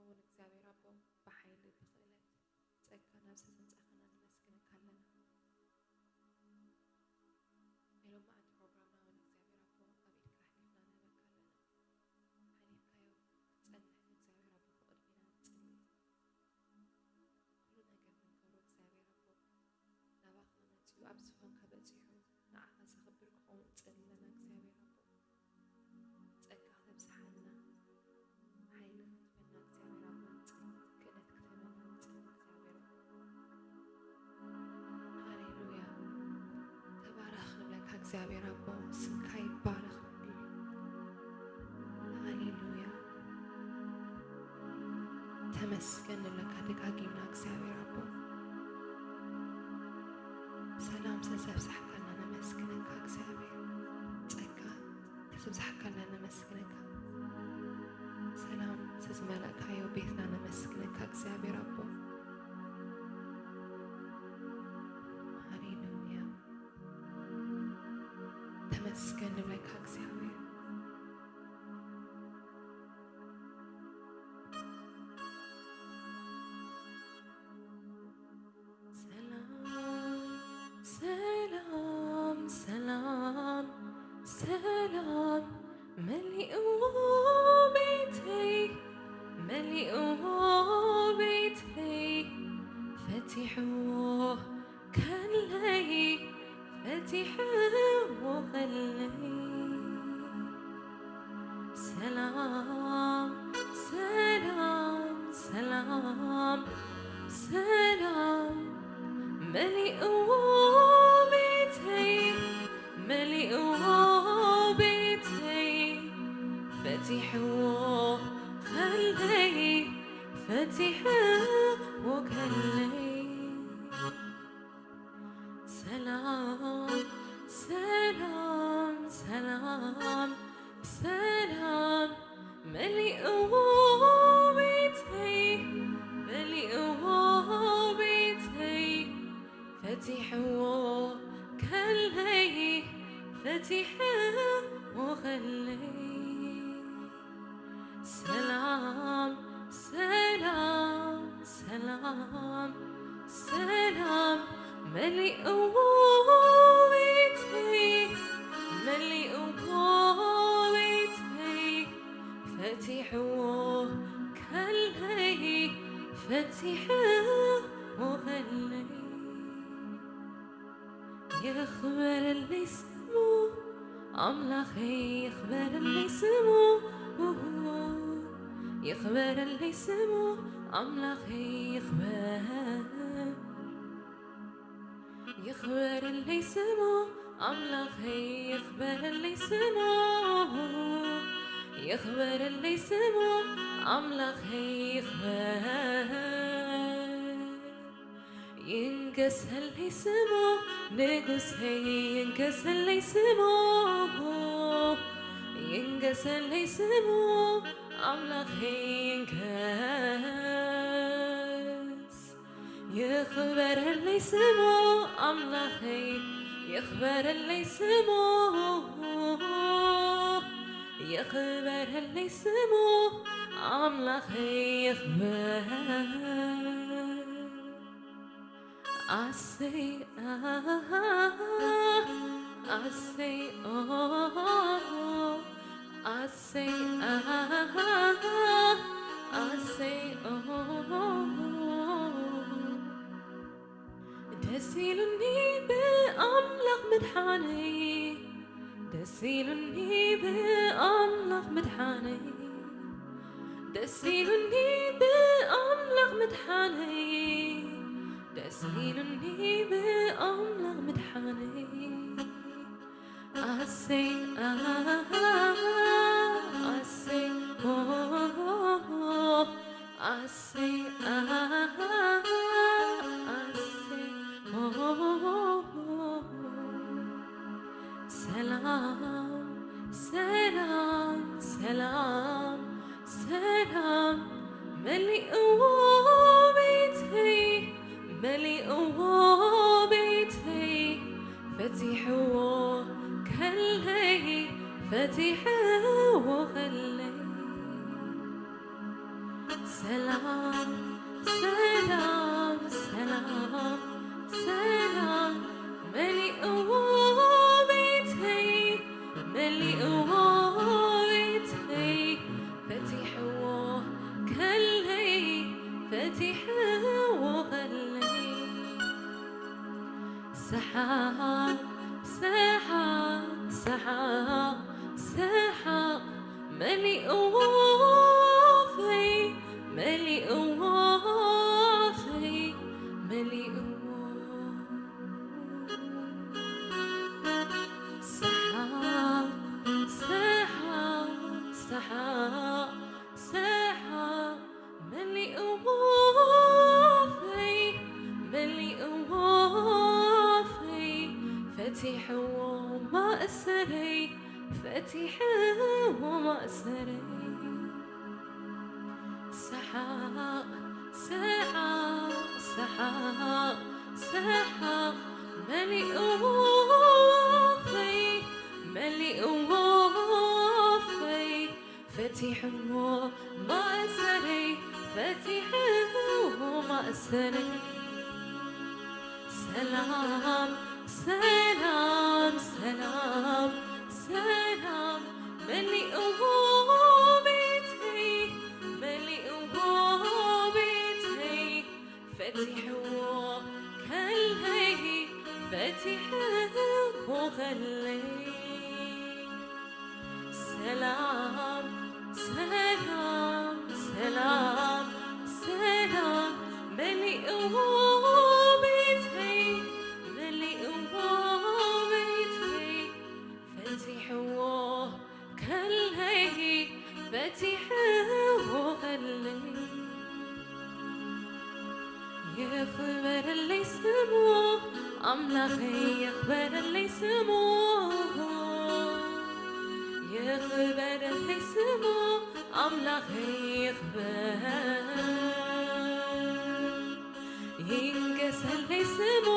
እውን እግዚኣብሔር ኣቦ ብሓይሊ ብኽእለት ጸጋ ናብ ዘምጻእካና ነመስግነካ ኣለና። ናይ ሎማዓንቲ ፕሮግራምና እውን እግዚኣብሔር ኣቦ ኣብ ኢድካ ኣሕሊፍና ንህበካ ኣለና። ሓሊፍካዮ ክትጸንሕ እግዚኣብሔር ኣቦ ፍቕድ ኢና ንጽሊ። ኩሉ ነገር ንገሮ እግዚኣብሔር ኣቦ ናባኻ መጺኡ ኣብ ዝፋንካ በጺሑ ንዓኻ ዘኽብር ክኸውን ንጽሊ ኣለና እግዚኣብሔር ኣቦ። ጸጋ ክተብዝሓልና፣ ሓይሊ ክትህበና እግዚኣብሔር ኣቦ ንጽሊ፣ ክእለት ክትህበና ንጽሊ እግዚኣብሔር ኣቦ። ሃሌሉያ። ተባረኽ ንብለካ እግዚኣብሔር ኣቦ፣ ስምካ ይባረኽ። ሃሌሉያ። ተመስገን ንብለካ ደጋጊምና እግዚኣብሔር ኣቦ። ሰላም ስለዘብዛሕካልና ነመስግነካ እግዚኣብሔር። ጸጋ ስለዘብዛሕካልና ነመስግነካ። ሰላም ስለዝመለእካዮ ቤትና ነመስግነካ እግዚኣብሔር ኣቦ። ሃሌሉያ። ተመስገን ንብለካ እግዚኣብሔር። ሰላም፣ ሰላም፣ ሰላም፣ ሰላም መሊእዎ ቤተይ፣ መሊእዎ ቤተይ፣ ፈቲሕዎ ከለይ፣ ፈቲሕዎ ከለይ። ሰላም፣ ሰላም፣ ሰላም፣ ሰላም መሊእዎ ቤተይ፣ መሊእዎ ቤተይ፣ ፈቲሕዎ ከለይ፣ ፈቲሕዎ ከለይ። ሰላም፣ ሰላም፣ ሰላም፣ ሰላም መሊእዎ ቤተይ፣ መሊእዎ ቤተይ፣ ፈቲሕዎ ከለይ፣ ፈቲሕዎ ከለይ። ሰላም፣ ሰላም፣ ሰላም፣ ሰላም መሊእዎ ቤተይ፣ መሊእዎ ቤተይ፣ ፈቲሕዎ ከለይ፣ ፈቲሕዎ ከለይ። ይኽበረለይ ስሙ ኣምላኸይ፣ ይኽበረለይ ስሙ፣ ይኽበረለይ ስሙ ኣምላኸይ፣ ይኽበር፣ ይኽበረለይ ስሙ ኣምላኸይ፣ ይኽበረለይ ስሙ፣ ይኽበረለይ ስሙ ኣምላኸይ፣ ይኽበር። ይንገሰለይ ስሙ ንጉሰይ፣ ይንገሰለይ ስሙ፣ ይንገሰለይ ስሙ ኣምላኸይ፣ ይንገስ። ይኽበረለይ ስሙ ኣምላኸይ፣ ይኽበረለይ ስሙ፣ ይኽበረለይ ስሙ ኣምላኸይ፣ ይኽበር። ኣሰይ፣ ኣሃ፣ ኣሰይ፣ ኦሆ፣ ኣሰይ፣ ኣሃ፣ ኣሰይ፣ ኦሆ። ደስ ኢሉኒ ብኣምላኽ ምድሓነይ፣ ደስ ኢሉኒ ብኣምላኽ ምድሓነይ፣ ደስ ኢሉኒ ብኣምላኽ ምድሓነይ፣ ደስ ኢሉኒ ብኣምላኽ ምድሓነይ። ኣሰይ፣ ኣሃ፣ ኣሰይ፣ ኦሆ፣ ኣሰይ፣ ኣሃ፣ ኣሰይ፣ ኦሆ። ሰላም፣ ሰላም፣ ሰላም፣ ሰላም መሊእዎ ቤተይ፣ መሊእዎ ቤተይ፣ ፈቲሕዎ ከለይ፣ ፈቲሕዎ መሊእዎ ፈይ፣ መሊእዎ ፈይ፣ መሊእዎ። ሰሓቕ፣ ሰሓቕ፣ ሰሓቕ፣ ሰሓቕ፣ መሊእዎ ፈይ፣ መሊእዎ ፈይ፣ ፈቲሕዎ ማእሰረይ፣ ፈቲሕዎ ማእሰረይ። ሰሓቕ፣ ሰሓቕ፣ ሰሓቕ፣ ሰሓቕ፣ መሊእዎ ፈይ፣ መሊእዎ ፈይ፣ ፈቲሕዎ ማእሰረይ፣ ፈቲሕዎ ማእሰረይ። ሰላም፣ ሰላም፣ ሰላም፣ ሰላም፣ መሊእዎ ቤተይ፣ መሊእዎ ቤተይ፣ ፈቲሕዎ ከለይ፣ ፈቲሕዎ ከለይ። ሰላም፣ ሰላም፣ ሰላም፣ ሰላም፣ መሊእዎ ቤተይ፣ መሊእዎ ቤተይ፣ ፈቲሕዎ ከለይ፣ ፈቲሕዎ ከለይ። ይኽበረለይ ስሙ፣ ኣምላኸይ ይኽበረለይ ስሙ። ይኽበረለይ ስሙ፣ ኣምላኸይ ይኽበር። ይንገሰለይ ስሙ፣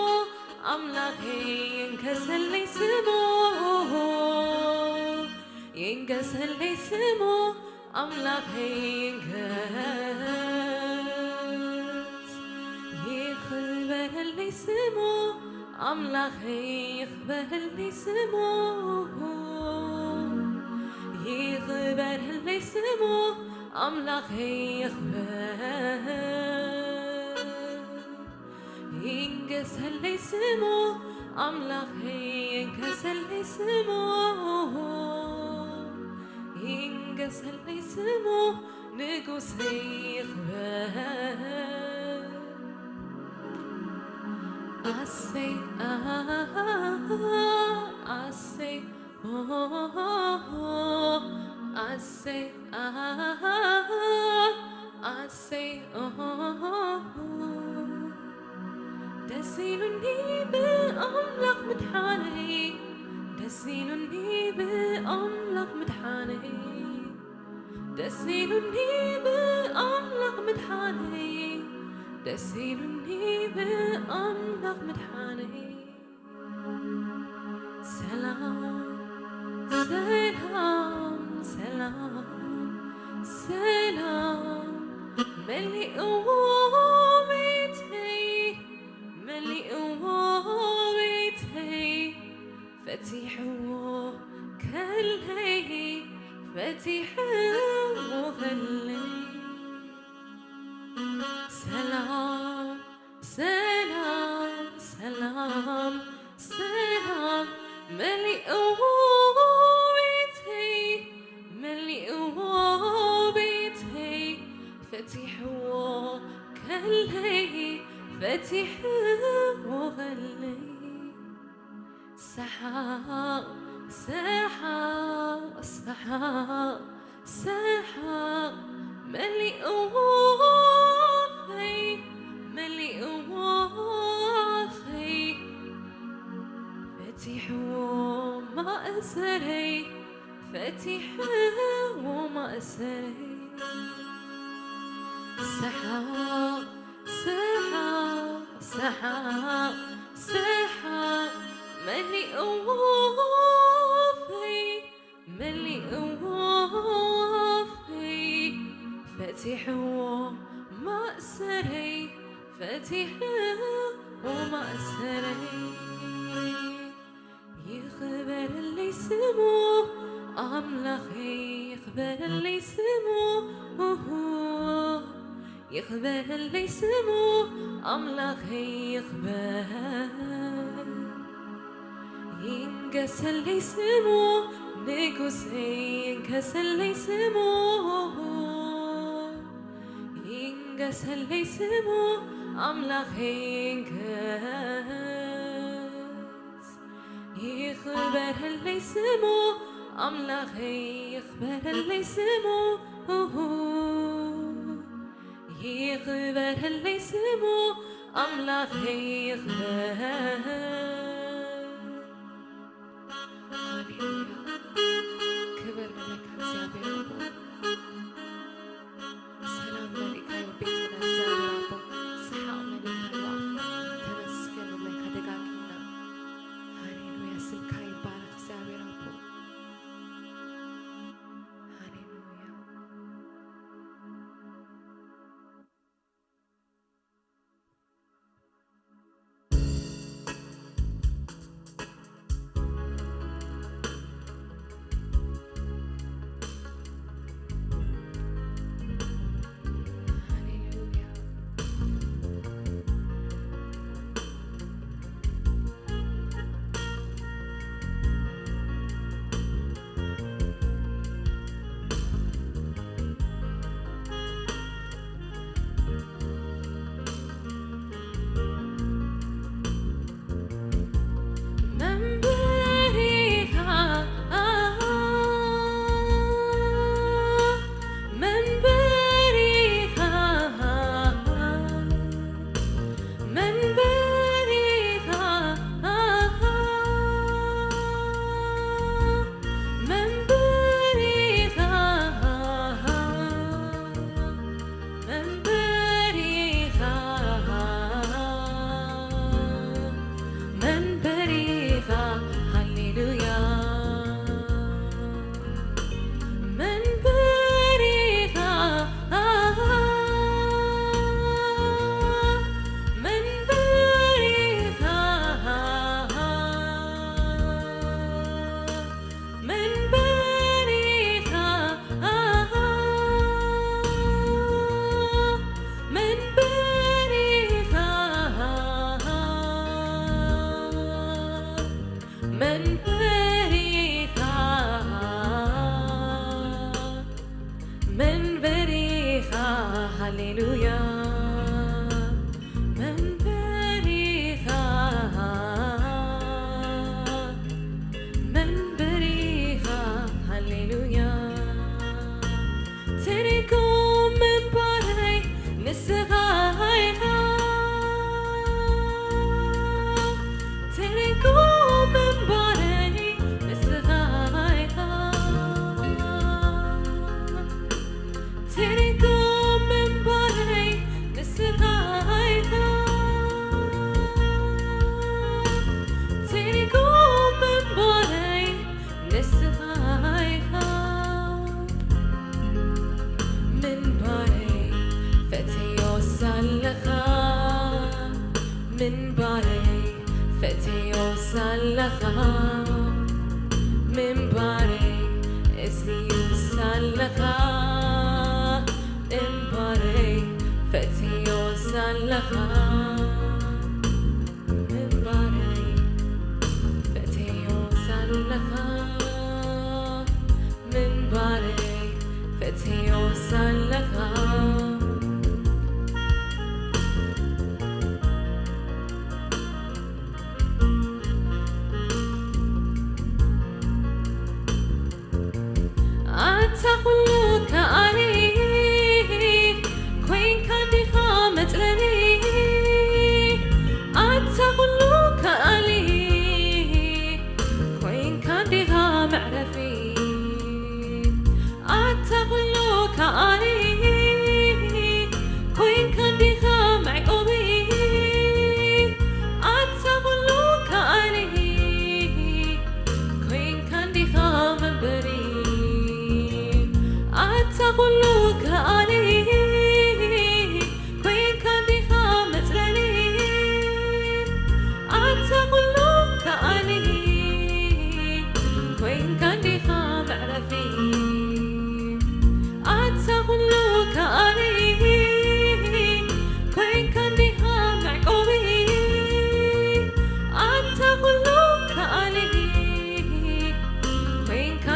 ኣምላኸይ ይንገሰለይ ስሙ። ይንገሰለይ ስሙ፣ ኣምላኸይ ይንገስ። ይኽበረለይ ስሙ፣ ኣምላኸይ ይኽበረለይ ስሙ። ይኽበረለይ ስሙ፣ ኣምላኸይ ይኽበር። ይንገሰለይ ስሙ፣ ኣምላኸይ ይንገሰለይ ስሙ። ይንገሰለይ ስሙ፣ ንጉሰይ ይኽበር። ኣሰይ፣ ኣሃ፣ ኣሰይ፣ ኦሆ፣ ኣሰይ፣ ኣሃ፣ ኣሰይ፣ ኦሆ። ደስ ኢሉኒ ብኣምላኽ ምድሓነይ፣ ደስ ኢሉኒ ብኣምላኽ ምድሓነይ፣ ደስ ኢሉኒ ብኣምላኽ ምድሓነይ፣ ደስ ኢሉኒ ብኣምላኽ ምድሓነይ። ሰላም፣ ሰላም፣ ሰላም፣ ሰላም መሊእዎ ቤተይ፣ መሊእዎ ቤተይ፣ ፈቲሕዎ ከለይ፣ ፈቲሕዎ ከለይ። ሰላም፣ ሰላም፣ ሰላም፣ ሰላም መሊእዎ ቤተይ፣ መሊእዎ ቤተይ፣ ፈቲሕዎ ከለይ፣ ፈቲሕዎ ከለይ። ሰሓቕ፣ ሰሓቕ፣ ሰሓቕ፣ ሰሓቕ መሊእዎ ኣፈይ፣ መሊእዎ ኣፈይ፣ ፈቲሕዎ ማእሰርይ፣ ፈቲሕዎ ማእሰርይ። ሰሓቕ፣ ሰሓቕ፣ ሰሓቕ፣ ሰሓቕ መሊእዎ ኣፈይ፣ መሊእዎ ኣፈይ፣ ፈቲሕዎ ማእሰርይ፣ ፈቲሕዎ ማእሰርይ። ይኽበረለይ ስሙ ኣምላኸይ፣ ይኽበረለይ ስሙ፣ ኡሁ። ይኽበረለይ ስሙ ኣምላኸይ፣ ይኽበር። ይንገሰለይ ስሙ ንጉሰይ ይንገሰለይ ስሙ፣ ይንገሰለይ ስሙ፣ ኣምላኸይ ይንገስ። ይኽበረለይ ስሙ፣ ኣምላኸይ ይኽበረለይ ስሙ፣ ይኽበረለይ ስሙ፣ ኣምላኸይ ይኽበር። ሃሌሉያ። ክብር ንመካ እግዚኣብሔር ኣቦ። ሰላም መሊእካዮ ቤትና እግዚኣብሔር ኣቦ። ሰሓቕ መሊእካዮ ኣፍ። ተመስገን ንብለካ ደጋጊምና። ሃሌሉያ። ስምካ ይባረኽ እግዚኣብሔር ኣቦ። ሃሌሉያ። መንበሪኻ፣ መንበሪኻ፣ መንበሪኻ፣ መንበሪኻ፣ መንበሪኻ፣ መንበሪኻ፣ ሃሌሉያ። መንበሪኻ፣ መንበሪኻ፣ መንበሪኻ፣ መንበሪኻ፣ መንበሪኻ፣ መንበሪኻ፣ ሃሌሉያ። መንበሪኻ፣ መንበሪኻ፣ ሃሌሉያ። ትርጉም ምንባረይ ንስኻ ኢኻ። ትርጉም ምንባረይ ንስኻ ኢኻ። ትርጉም ምንባረይ ንስኻ ኢኻ። ትርጉም ምንባረይ ንስኻ ኢኻ። ምንባረይ ፈትዮ ሳለኻ፣ ምንባረይ ፈትዮ ሳለኻ፣ ምንባረይ እዝንዩ ሳለኻ፣ ምንባረይ ፈትዮ ሳለኻ፣ ምንባረይ ፈትዮ ሳለኻ፣ ምንባረይ ፈትዮ ሳለኻ። ኣታ ኩሉ ከኣሊ ኮይንካ እንዲኻ መጽለሊ፣ ኣታ ኩሉ ከኣሊ ኮይንካ እንዲኻ መዕረፊ፣ ኣታ ኩሉ ከኣሊ ኮይንካ እንዲኻ መዕቆቢ፣ ኣታ ኩሉ ከኣሊ ኮይንካ እንዲኻ መንበሪ፣ ኣታ ኩሉ ከኣሊ ኮይንካ እንዲኻ መጽለሊ፣ ኣታ ኩሉ ከኣሊ ኮይንካ እንዲኻ መዕረፊ፣ ኣታ ኩሉ ከኣሊ ኮይንካ እንዲኻ መዕቆቢ፣ ኣታ ኩሉ ከኣሊ ኮይንካ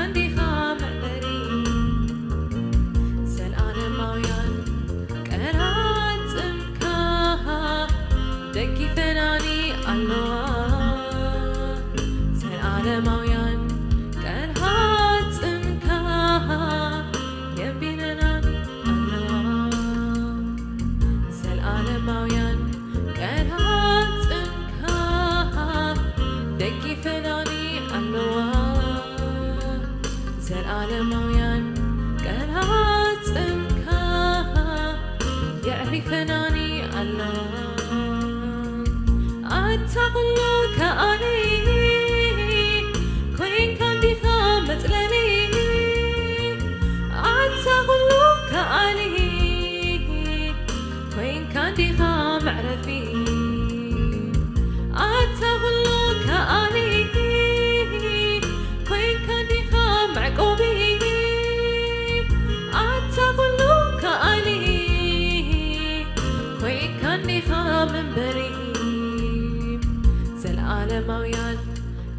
ዘለኣለማውያን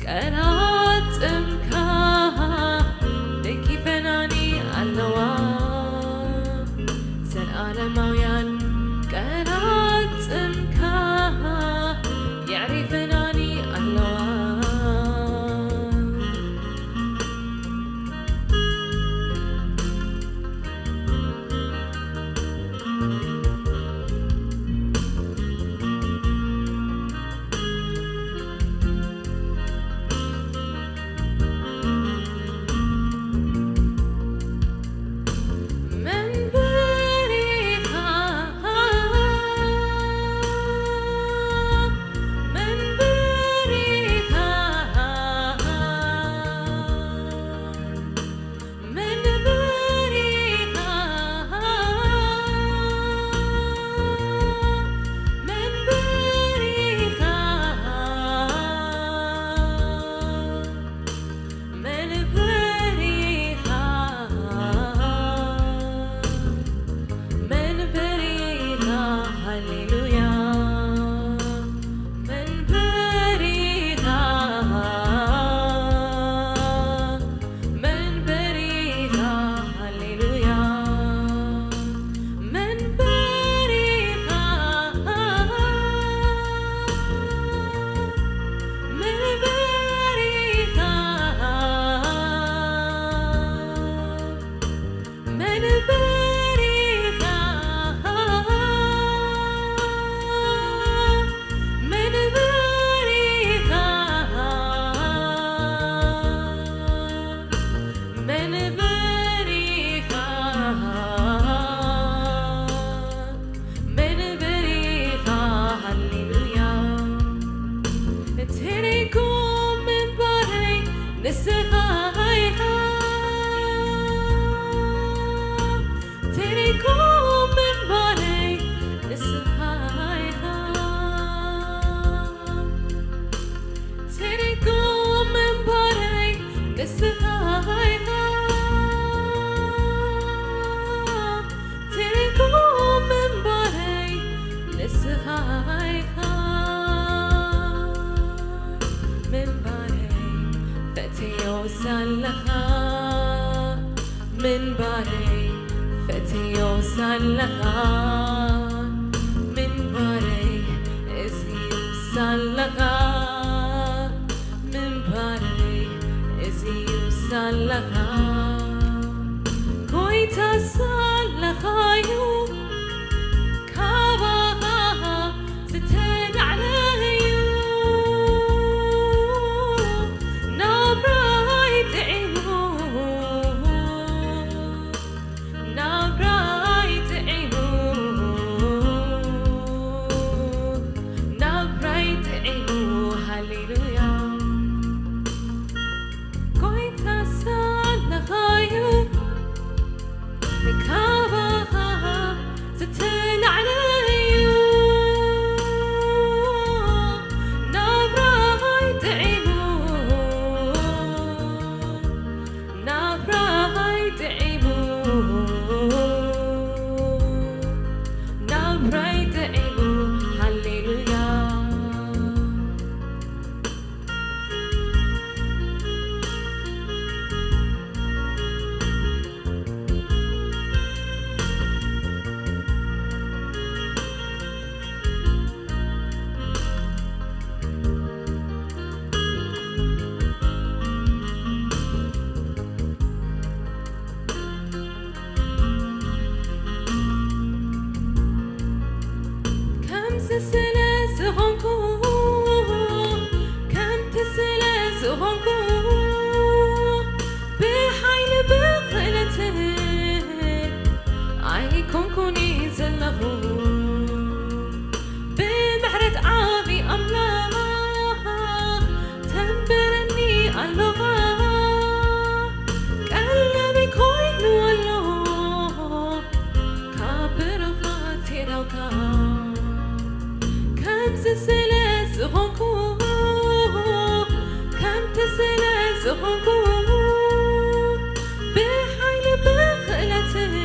ቃላት ጽምካ ደጊፈናኒ ኣለዋ። ዘለኣለማውያን ቃላት ጽምካ የዕሪፈናኒ ኣለዋ። ሃሌሉያ። መንበሪኻ፣ መንበሪኻ፣ ሃሌሉያ። መንበሪኻ፣ መንበሪኻ። መንበሪኻ፣ መንበሪኻ፣ መንበሪኻ። መንበሪኻ፣ ሃሌሉያ። ትርጉም ምንባረይ ንስኻ ኢኻ። ትርጉም ምንባረይ ንስኻ ኢኻ። ትርጉም ምንባረይ ንስኻ ኢኻ። ትርጉም ምንባረይ ንስኻ ኢኻ። ምንባረይ ፈትዮ ሳለኻ፣ ምንባረይ ፈትዮ ሳለኻ፣ ምንባረይ እዝዩ ሳለኻ፣ ምንባረይ እዝዩ ሳለኻ፣ ጎይታ ሳለኻዩ ካባኻ ዝተላዕለዩ ናብራይ ጥዒሙ፣ ናብራይ ጥዒሙ፣ ናብራይ ጥዒሙ። ሃሌሉያ። ጎይታ ሳለኻዩ ካባኻ ዝተላዕለዩ ናብራይ ጥዒሙ፣ ናብራይ ጥዒሙ፣ ናብራይ ጥዒሙ። ሃሌሉያ። ከምዚ ስለ ዝኾንኩ፣ ከምቲ ስለ ዝኾንኩ፣ ብሓይሊ ብኽእለት ኣይኮንኩን ዘለኹ። ብምሕረት ዓቢ ኣምላኽ ተንብረኒ ኣለኻ። ቀለበይ ኮይኑ ኣሎ ካብ ብሩኻት የዳውካ። ከምዚ ስለ ዝኾንኩ፣ ከምቲ ስለ ዝኾንኩ፣ ብሓይሊ ብኽእለትን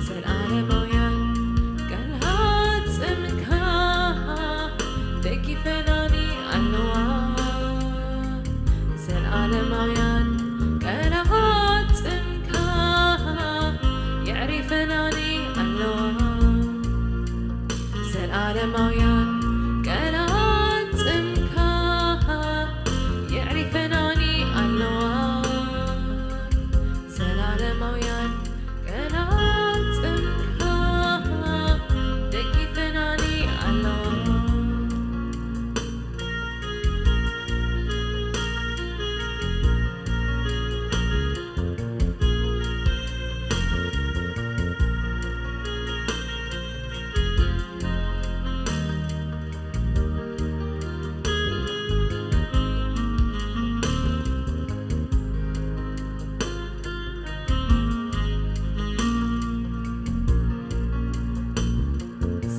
ዘለዓለማውያን ቃላት ጽምካ ደጊፈናኒ ኣለዋ። ዘለዓለማውያን ቃላት ጽምካ የዕሪፈናኒ ኣለዋ። ዘለዓለማውያን ቃላት ጽምካ የዕሪፈናኒ ኣለዋ። ዘለዓለማውያን ቃላት ጽምካ ደጊፈናኒ ኣለዋ።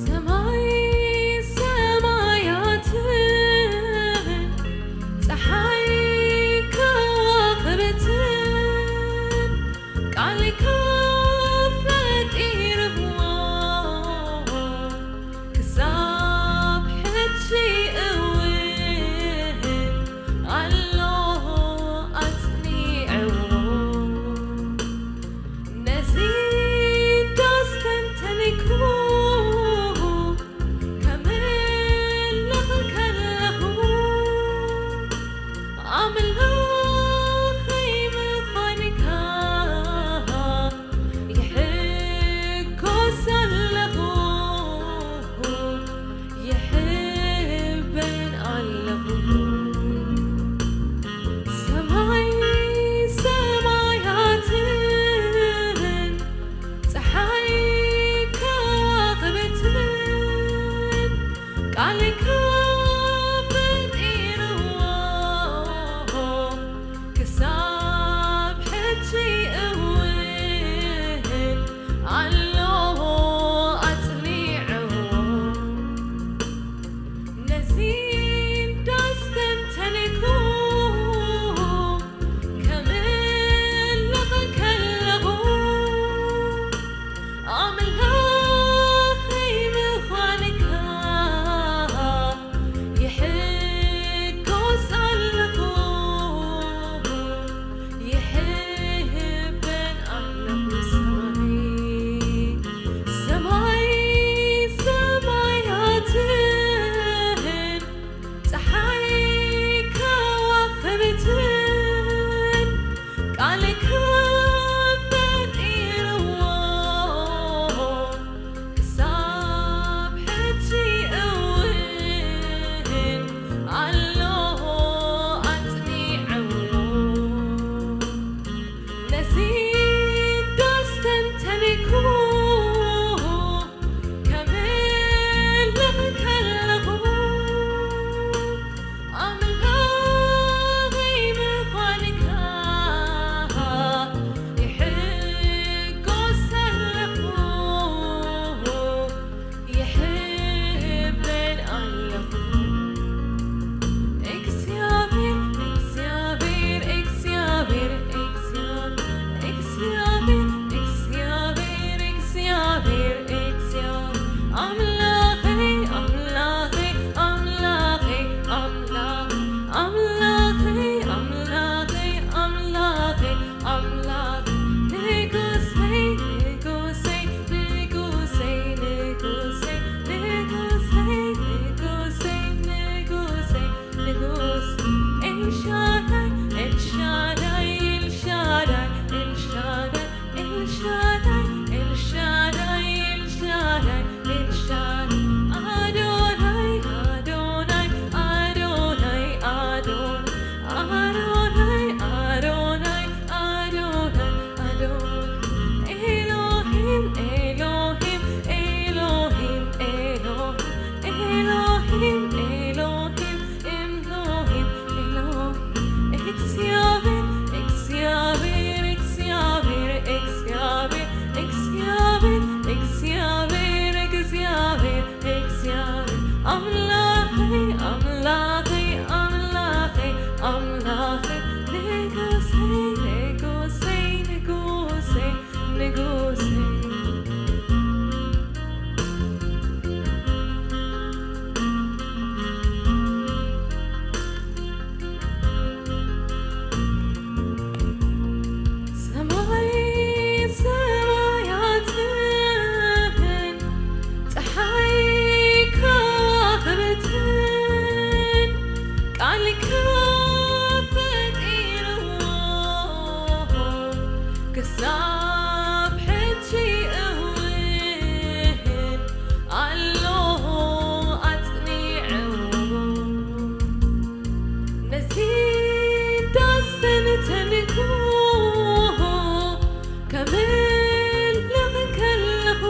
ሰማይ ሰማያትን ጸሓይ ከዋኽብትን ቃልካ ፈጢርዎ ክሳብ ሕጂ እውን ኣሎ ኣጽኒዕዎ። ነዚ ዶ ኣስተንተንኩ ከምልኽ ከለኹ ኣምላኸይ ምዃንካ ይሕጎስ ኣለኹ፣ ይሕበን ኣለኹ። ሰማይ ሰማያትን ጸሓይ ከዋኽብትን ቃልካ ፈጢርዎ ክሳብ ሕጂ እውን ኣሎ ኣጽኒዕዎ። ነዚ ዶ ኣስተንተንኩ ከምልኽ ከለኹ ኣምላኸይ ምዃንካ ይሕጎስ ኣለኹ፣ ይሕበን ኣለኹ። ሰማይ ሰማይ ሰማያትን ጸሓይ ከዋኽብትን ቃልካ ፈጢርዎ ክሳብ ሕጂ እውን ኣሎ ኣጽኒዕዎ። ነዚ ዶ ኣስተንተንኩ ከምልኽ ከለኹ ኣምላኸይ ምዃንካ ይሕጎስ ኣለኹ፣ ይሕበን ኣለኹ። እግዚኣብሔር፣ እግዚኣብሔር፣ እግዚኣብሔር፣ እግዚኣብሔር፣ እግዚኣብሔር፣ እግዚኣብሔር፣ እግዚኣብሔር፣ ኣምላኸይ፣ ኣምላኸይ፣ ኣምላኸይ፣ ኣምላኸይ፣ ኣምላኸይ፣ ኣምላኸይ፣ ኣምላኸይ፣ ኣምላኽ ንጉሰይ፣ ንጉሰይ፣ ንጉሰይ፣ ንጉሰይ፣ ንጉሰይ፣ ንጉሰይ፣ ንጉሰይ፣ ንጉስ ኤልሻዳይ፣ ኤልሻዳይ፣ ኤልሻዳይ፣ ኤልሻዳይ፣ ኤልሻዳይ፣ ኤልሻዳይ፣ ኤልሻዳይ፣ ኤልሻዳይ፣ ኣዶናይ፣ ኣዶናይ፣ ኣዶናይ፣ ኣዶናይ፣ ኣዶናይ፣ ኣዶናይ፣ ኣዶናይ፣ ኣዶናይ፣ ኤሎሂም፣ ኤሎሂም፣ ኤሎሂም፣ ኤሎሂም፣ ኤሎሂም፣ ኤሎሂም፣ ኤሎሂም፣ ኤሎሂም፣ እግዚኣብሔር፣ እግዚኣብሔር፣ እግዚኣብሔር፣ እግዚኣብሔር፣ እግዚኣብሔር፣ እግዚኣብሔር፣ እግዚኣብሔር፣ እግዚኣብሔር፣ ኣምላኸይ፣ ኣምላኸይ፣ ኣምላኸይ፣ ኣምላኸይ፣ ክሳብ ሕጂ እውን ኣሎ ኣጽኒዑ፣ ነዚ ዳስ ተንተንኩ፣ ከመልኽ ከለኹ፣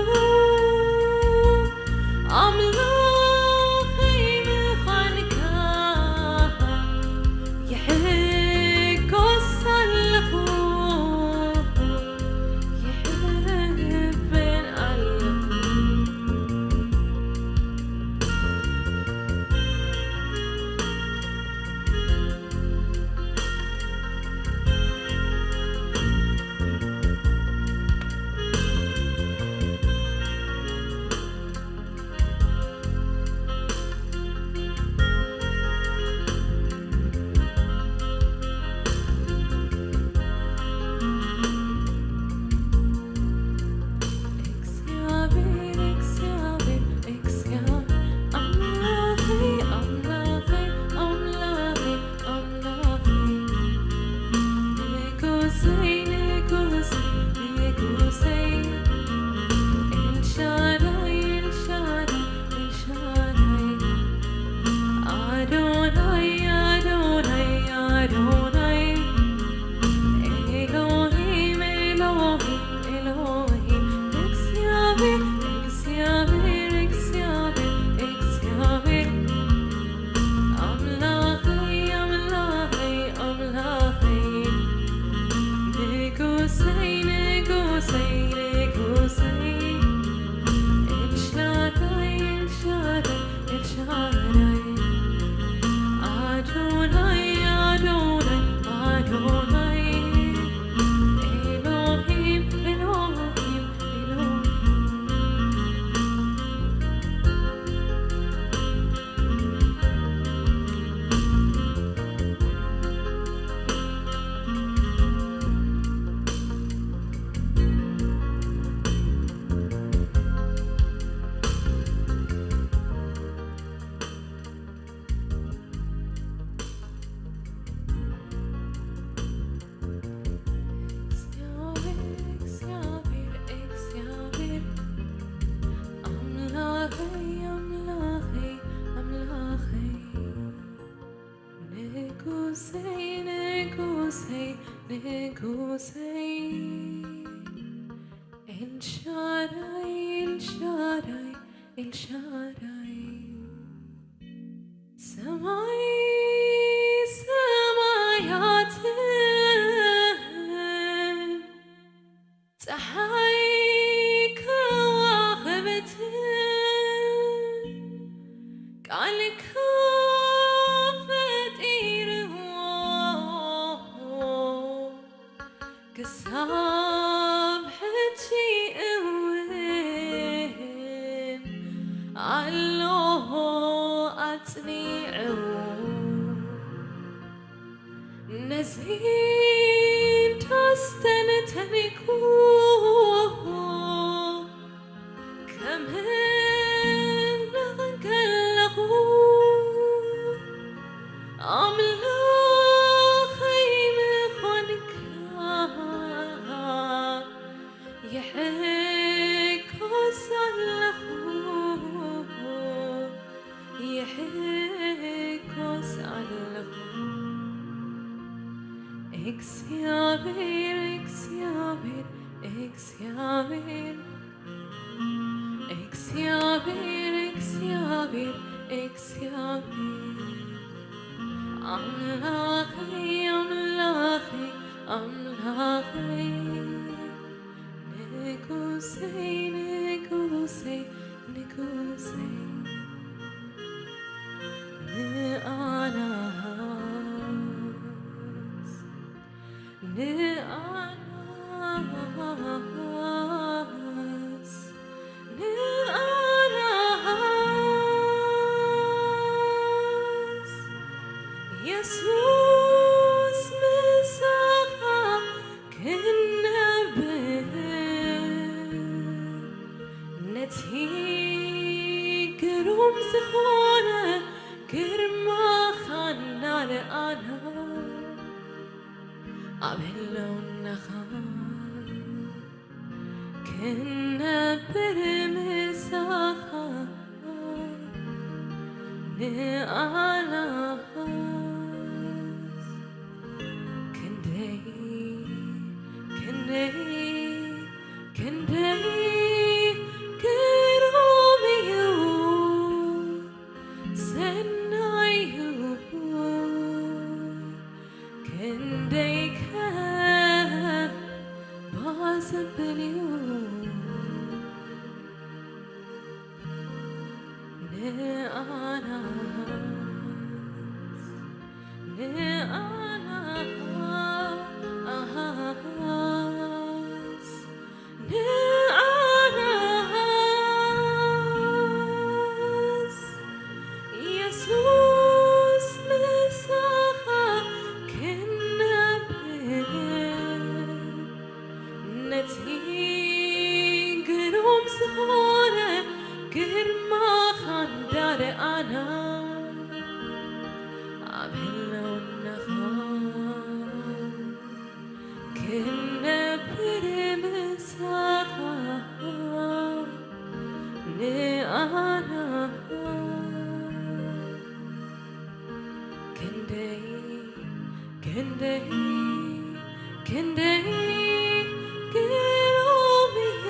ኣምላኸይ ምዃንካ ይሕጎስ ኣለኹ፣ ይሕበን ኣለኹ። እግዚኣብሔር፣ እግዚኣብሔር፣ እግዚኣብሔር፣ ኣምላኸይ፣ ኣምላኸይ፣ ኣምላኸይ፣ ኣምላኸይ፣ ንጉሰይ፣ ንጉሰይ፣ ንጉሰይ፣ ኤልሻዳይ፣ ኤልሻዳይ፣ ኤልሻዳይ፣ ኣዶናይ፣ ኣዶናይ፣ ኣዶናይ፣ ኤሎሂም፣ ኤሎሂም፣ ኤሎሂም፣ እግዚኣብሔር፣ እግዚኣብሔር፣ እግዚኣብሔር፣ እግዚኣብሔር፣ ኣምላኸይ፣ ኣምላኸይ፣ ኣምላኸይ፣ ንጉሰይ፣ ንጉሰይ፣ ንጉሰይ፣ ኤልሻዳይ፣ ኤልሻዳይ፣ ኤልሻዳይ፣ ኣዶናይ፣ ኣዶናይ፣ ኣዶናይ፣ ኤሎሂም፣ ኤሎሂም፣ ኤሎሂም። እግዚኣብሔር፣ እግዚኣብሔር፣ እግዚኣብሔር፣ ኣምላኸይ፣ ኣምላኸይ፣ ኣምላኸይ፣ ንጉሰይ፣ ንጉሰይ፣ ንጉሰይ፣ ኤልሻዳይ፣ ኤልሻዳይ፣ ኤልሻዳይ፣ ሰማይ ሰማያትን ጸሓይ ከዋኽብትን ቃልካ ፈጢርዎ፣ ክሳብ ሕጂ እውን ኣሎ ኣጽኒዑ። ነዚ ዳስ ተንተንኩ፣ ከምልኽ ከለኹ፣ ኣምላኸይ ምዃንካ ይሕጎስ ኣለኹ፣ ይሕጎስ ኣለኹ። እግዚኣብሔር፣ እግዚኣብሔር፣ እግዚኣብሔር፣ እግዚኣብሔር፣ እግዚኣብሔር፣ እግዚኣብሔር፣ ኣምላኸይ፣ ኣምላኸይ፣ ኣምላኸይ፣ ንጉሰይ፣ ንጉሰይ፣ ንጉሰይ፣ ንኣናስ፣ ንኣናስ፣ ንኣናስ፣ የሱስ ምሳኻ ክነብር፣ ነቲ ግሩም ዝኾነ ግርማኻ እናረኣና፣ ኣብ ህልውናኻ ክነብር ምሳኻ ንኣናስ ክንደይ፣ ክንደይ፣ ክንደይ ግሩም እዩ፣ ሰናይ እዩ፣ ክንደይከ ባዘብል እዩ። ንኣናስ፣ ንኣናስ፣ ንኣናስ የሱስ ምሳኻ ክነብር ነቲ ግሩም ዝኾነ ግርማኻ እንዳረኣና ኣብ ህልውናኻ ክንነብር ምሳኻ ንኣና ክንደይ፣ ክንደይ፣ ክንደይ ግሩም እዩ፣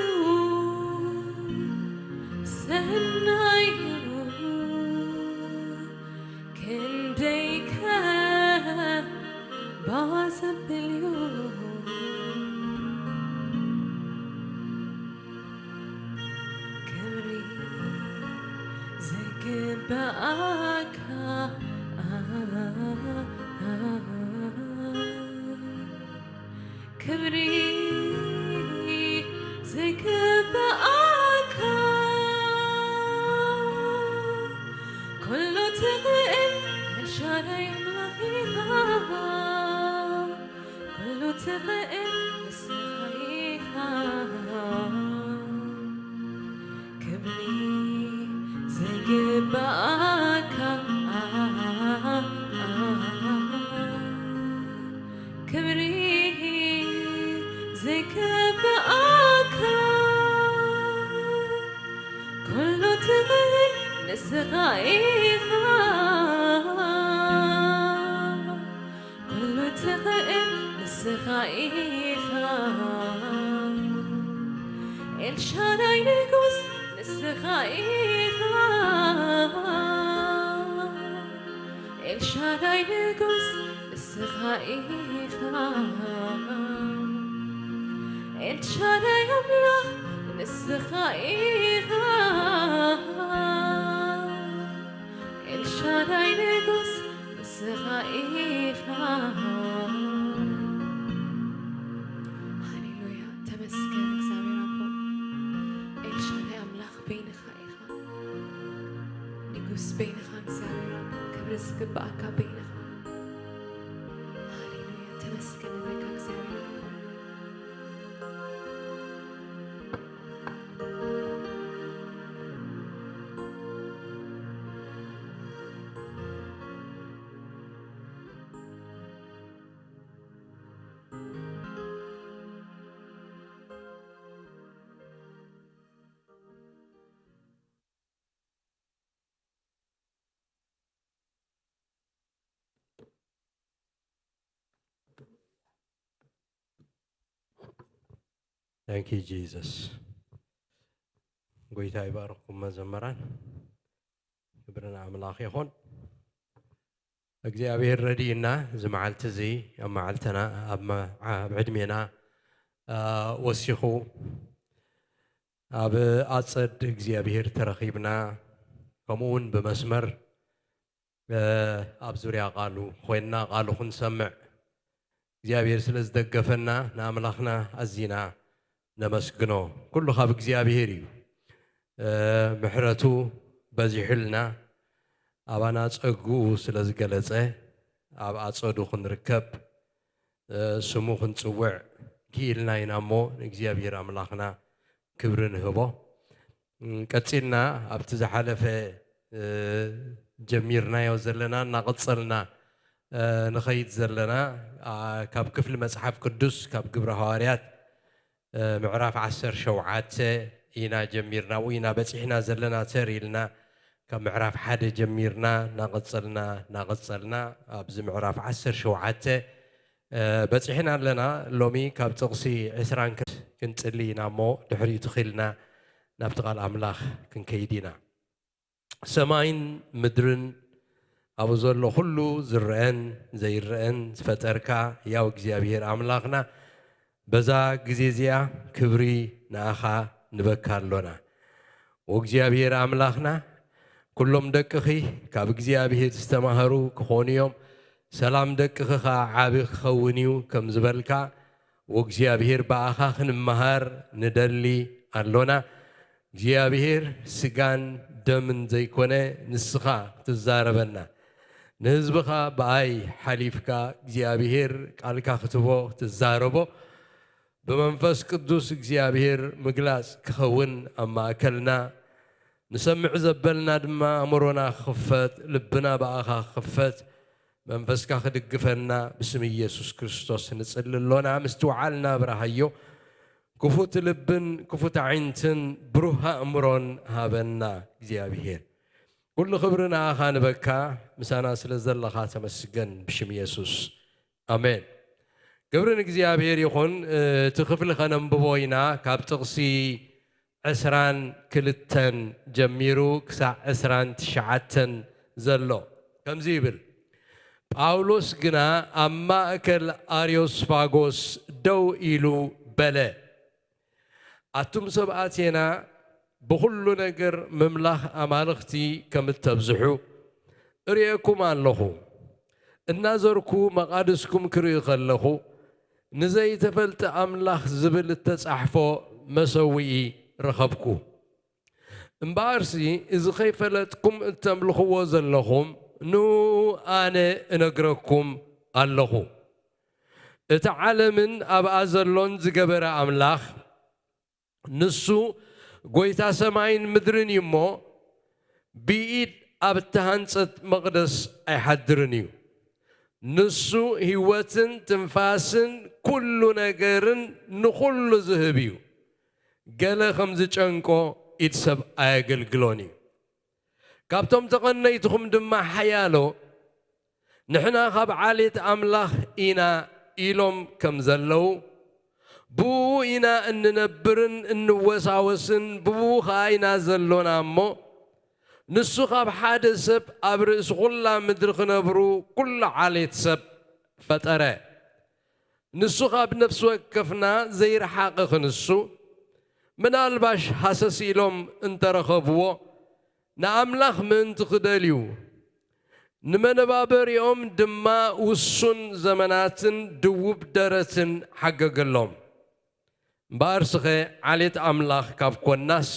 ሰናይ እዩ፣ ክንደይከ ባዘብል እዩ። ክብሪ ዝግብኣካ፣ ክብሪ ዝግብኣካ፣ ኩሉ ትኽእል ኤልሻዳይ ኣምላኽ ኢኻ። ኩሉ ትኽእል ንስኻ ኢኻ። ክብሪ ዝግብኣካ፣ ክብሪ ዝግብኣካ፣ ኩሉ ትኽእል ንስኻ ኢኻ። ኩሉ ትኽእል ንስኻ ኢኻ፣ ኤልሻዳይ ንጉስ ንስኻ ኢኻ፣ ኤልሻዳይ ንጉስ ንስኻ ኢኻ፣ ኤልሻዳይ ኣምላኽ ንስኻ ኢኻ፣ ኤልሻዳይ ንጉስ ንስኻ ኢኻ፣ ሃሌሉያ። ተመስገን እግዚኣብሔር ኣቦ። ኤልሻዳይ ኣምላኽ በይንኻ ኢኻ። ንጉስ በይንኻ እግዚኣብሔር ኣቦ። ክብሪ ዝግብኣካ በይንኻ። ሃሌሉያ። ተመስገን ንብለካ እግዚኣብሔር ኣቦ። Thank you, Jesus. ጎይታ ይባርኽኩም መዘመራን። ክብሪ ንኣምላኽ ይኹን። እግዚኣብሔር ረድእና፣ እዚ መዓልቲ እዚ ኣብ መዓልትና፣ ኣብ መ-፣ ኣብ ዕድሜና፣ አ፣ ወሲኹ ኣብ ኣጸድ እግዚኣብሔር ተረኺብና፣ ከምኡ እውን ብመስመር፣ አ፣ ኣብ ዙርያ ቃሉ ኮይንና ቃሉ ክንሰምዕ እግዚኣብሔር ስለ ዝደገፈና ንኣምላኽና ኣዚና ነመስግኖ። ኩሉ ካብ እግዚኣብሔር እዩ። አ፣ ምሕረቱ በዚሑልና፣ ኣባና ጸግኡ ስለ ዝገለጸ፣ ኣብ ኣጸዱ ክንርከብ፣ አ፣ ስሙ ክንጽውዕ ክኢልና ኢና እሞ፣ ንእግዚኣብሔር ኣምላኽና ክብሪ ንህቦ። እም፣ ቀጺልና ኣብቲ ዝሓለፈ፣ እ፣ ጀሚርናዮ ዘለና እናቐጸልና፣ እ፣ ንኸይድ ዘለና፣ ኣ፣ ካብ ክፍሊ መጽሓፍ ቅዱስ፣ ካብ ግብረ ሃዋርያት፣ ምዕራፍ ዓሰርተ ሸውዓተ ኢና ጀሚርና፣ ወይ ኢና በጺሕና ዘለና ተር ኢልና፣ ካብ ምዕራፍ ሓደ ጀሚርና እናቐጸልና፣ እናቐጸልና ኣብዚ ምዕራፍ ዓሰርተ ሸውዓተ በጺሕና ኣለና። ሎሚ ካብ ጥቕሲ ዕስራን ክንጽሊ ኢና እሞ ድሕሪኡ ትኺልና ናብቲ ቃል ኣምላኽ ክንከይድ ኢና። ሰማይን ምድርን ኣብኡ ዘሎ ኩሉ ዝረአን ዘይረአን ዝፈጠርካ ያው እግዚኣብሔር ኣምላኽና፣ በዛ ግዜ እዚኣ ክብሪ ንኣኻ ንበካ ኣሎና። ወእግዚኣብሔር ኣምላኽና፣ ኩሎም ደቅኺ ካብ እግዚኣብሔር ዝተማህሩ ክኾኑ እዮም። ሰላም ደቅኺ ኸዓ ዓቢ ክኸውን እዩ ከም ዝበልካ፣ ወእግዚኣብሔር ብኣኻ ክንመሃር ንደሊ ኣሎና። እግዚኣብሔር ስጋን ደምን ዘይኮነ ንስኻ ክትዛረበና፣ ንህዝብኻ ብኣይ ሓሊፍካ እግዚኣብሔር ቃልካ ክትቦ ክትዛረቦ፣ ብመንፈስ ቅዱስ እግዚኣብሔር ምግላጽ ክኸውን ኣብ ማእከልና፣ ንሰምዕ ዘበልና ድማ ኣእምሮና ክኽፈት፣ ልብና ብኣኻ ክኽፈት፣ መንፈስካ ክድግፈና ብስም ኢየሱስ ክርስቶስ ንጽሊ ኣሎና። ምስትውዓልና ኣብርሃዮ፣ ክፉት ልብን ክፉት ኣዒንትን ብሩህ ኣእምሮን ሃበና እግዚኣብሔር። ኩሉ ክብሪ ንኣኻ ንበካ፣ ምሳና ስለ ዘለኻ ተመስገን ብሽም ኢየሱስ። ኣሜን። ክብሪ ንእግዚኣብሔር ይኹን። እቲ ክፍሊ ከነንብቦ ኢና፣ ካብ ጥቕሲ ዕስራን ክልተን ጀሚሩ ክሳዕ ዕስራን ትሽዓተን ዘሎ። ከምዚ ይብል፣ ጳውሎስ ግና ኣብ ማእከል ኣርዮስፋጎስ ደው ኢሉ በለ፣ ኣቱም ሰብ ኣቴና፣ ብኹሉ ነገር ምምላኽ ኣማልኽቲ ከም እተብዝሑ እርእየኩም ኣለኹ። እናዘርኩ መቓድስኩም ክርኢ ከለኹ፣ ንዘይተፈልጠ ኣምላኽ ዝብል እተጻሕፎ መሰውኢ ረኸብኩ። እምበኣርሲ፣ እዚ ኸይፈለጥኩም እተምልኽዎ ዘለኹም፣ ንኡ ኣነ እነግረኩም ኣለኹ። እቲ ዓለምን ኣብኣ ዘሎን ዝገበረ ኣምላኽ፣ ንሱ ጐይታ ሰማይን ምድርን እዩ እሞ፣ ብኢድ ኣብ እተሃንጸት መቕደስ ኣይሓድርን እዩ። ንሱ ህይወትን ትንፋስን ኩሉ ነገርን ንኹሉ ዝህብ እዩ። ገለ ከም ዝጨንቆ ኢድ ሰብ ኣየገልግሎን እዩ። ካብቶም ተቐነይትኹም ድማ ሓያሎ፣ ንሕና ካብ ዓሌት ኣምላኽ ኢና ኢሎም ከም ዘለዉ፣ ብኡ ኢና እንነብርን እንወሳወስን፣ ብኡ ኸኣ ኢና ዘሎና እሞ፣ ንሱ ካብ ሓደ ሰብ ኣብ ርእሲ ኹላ ምድሪ ክነብሩ ኩሉ ዓሌት ሰብ ፈጠረ። ንሱ ካብ ነፍሲ ወከፍና ዘይረሓቐ ክንሱ፣ ምናልባሽ ሃሰስ ኢሎም እንተረኸብዎ፣ ንኣምላኽ ምእንቲ ክደልዩ፣ ንመነባበሪኦም ድማ ውሱን ዘመናትን ድውብ ደረትን ሓገገሎም። እምበኣርስኸ ዓሌት ኣምላኽ ካብ ኮናስ፣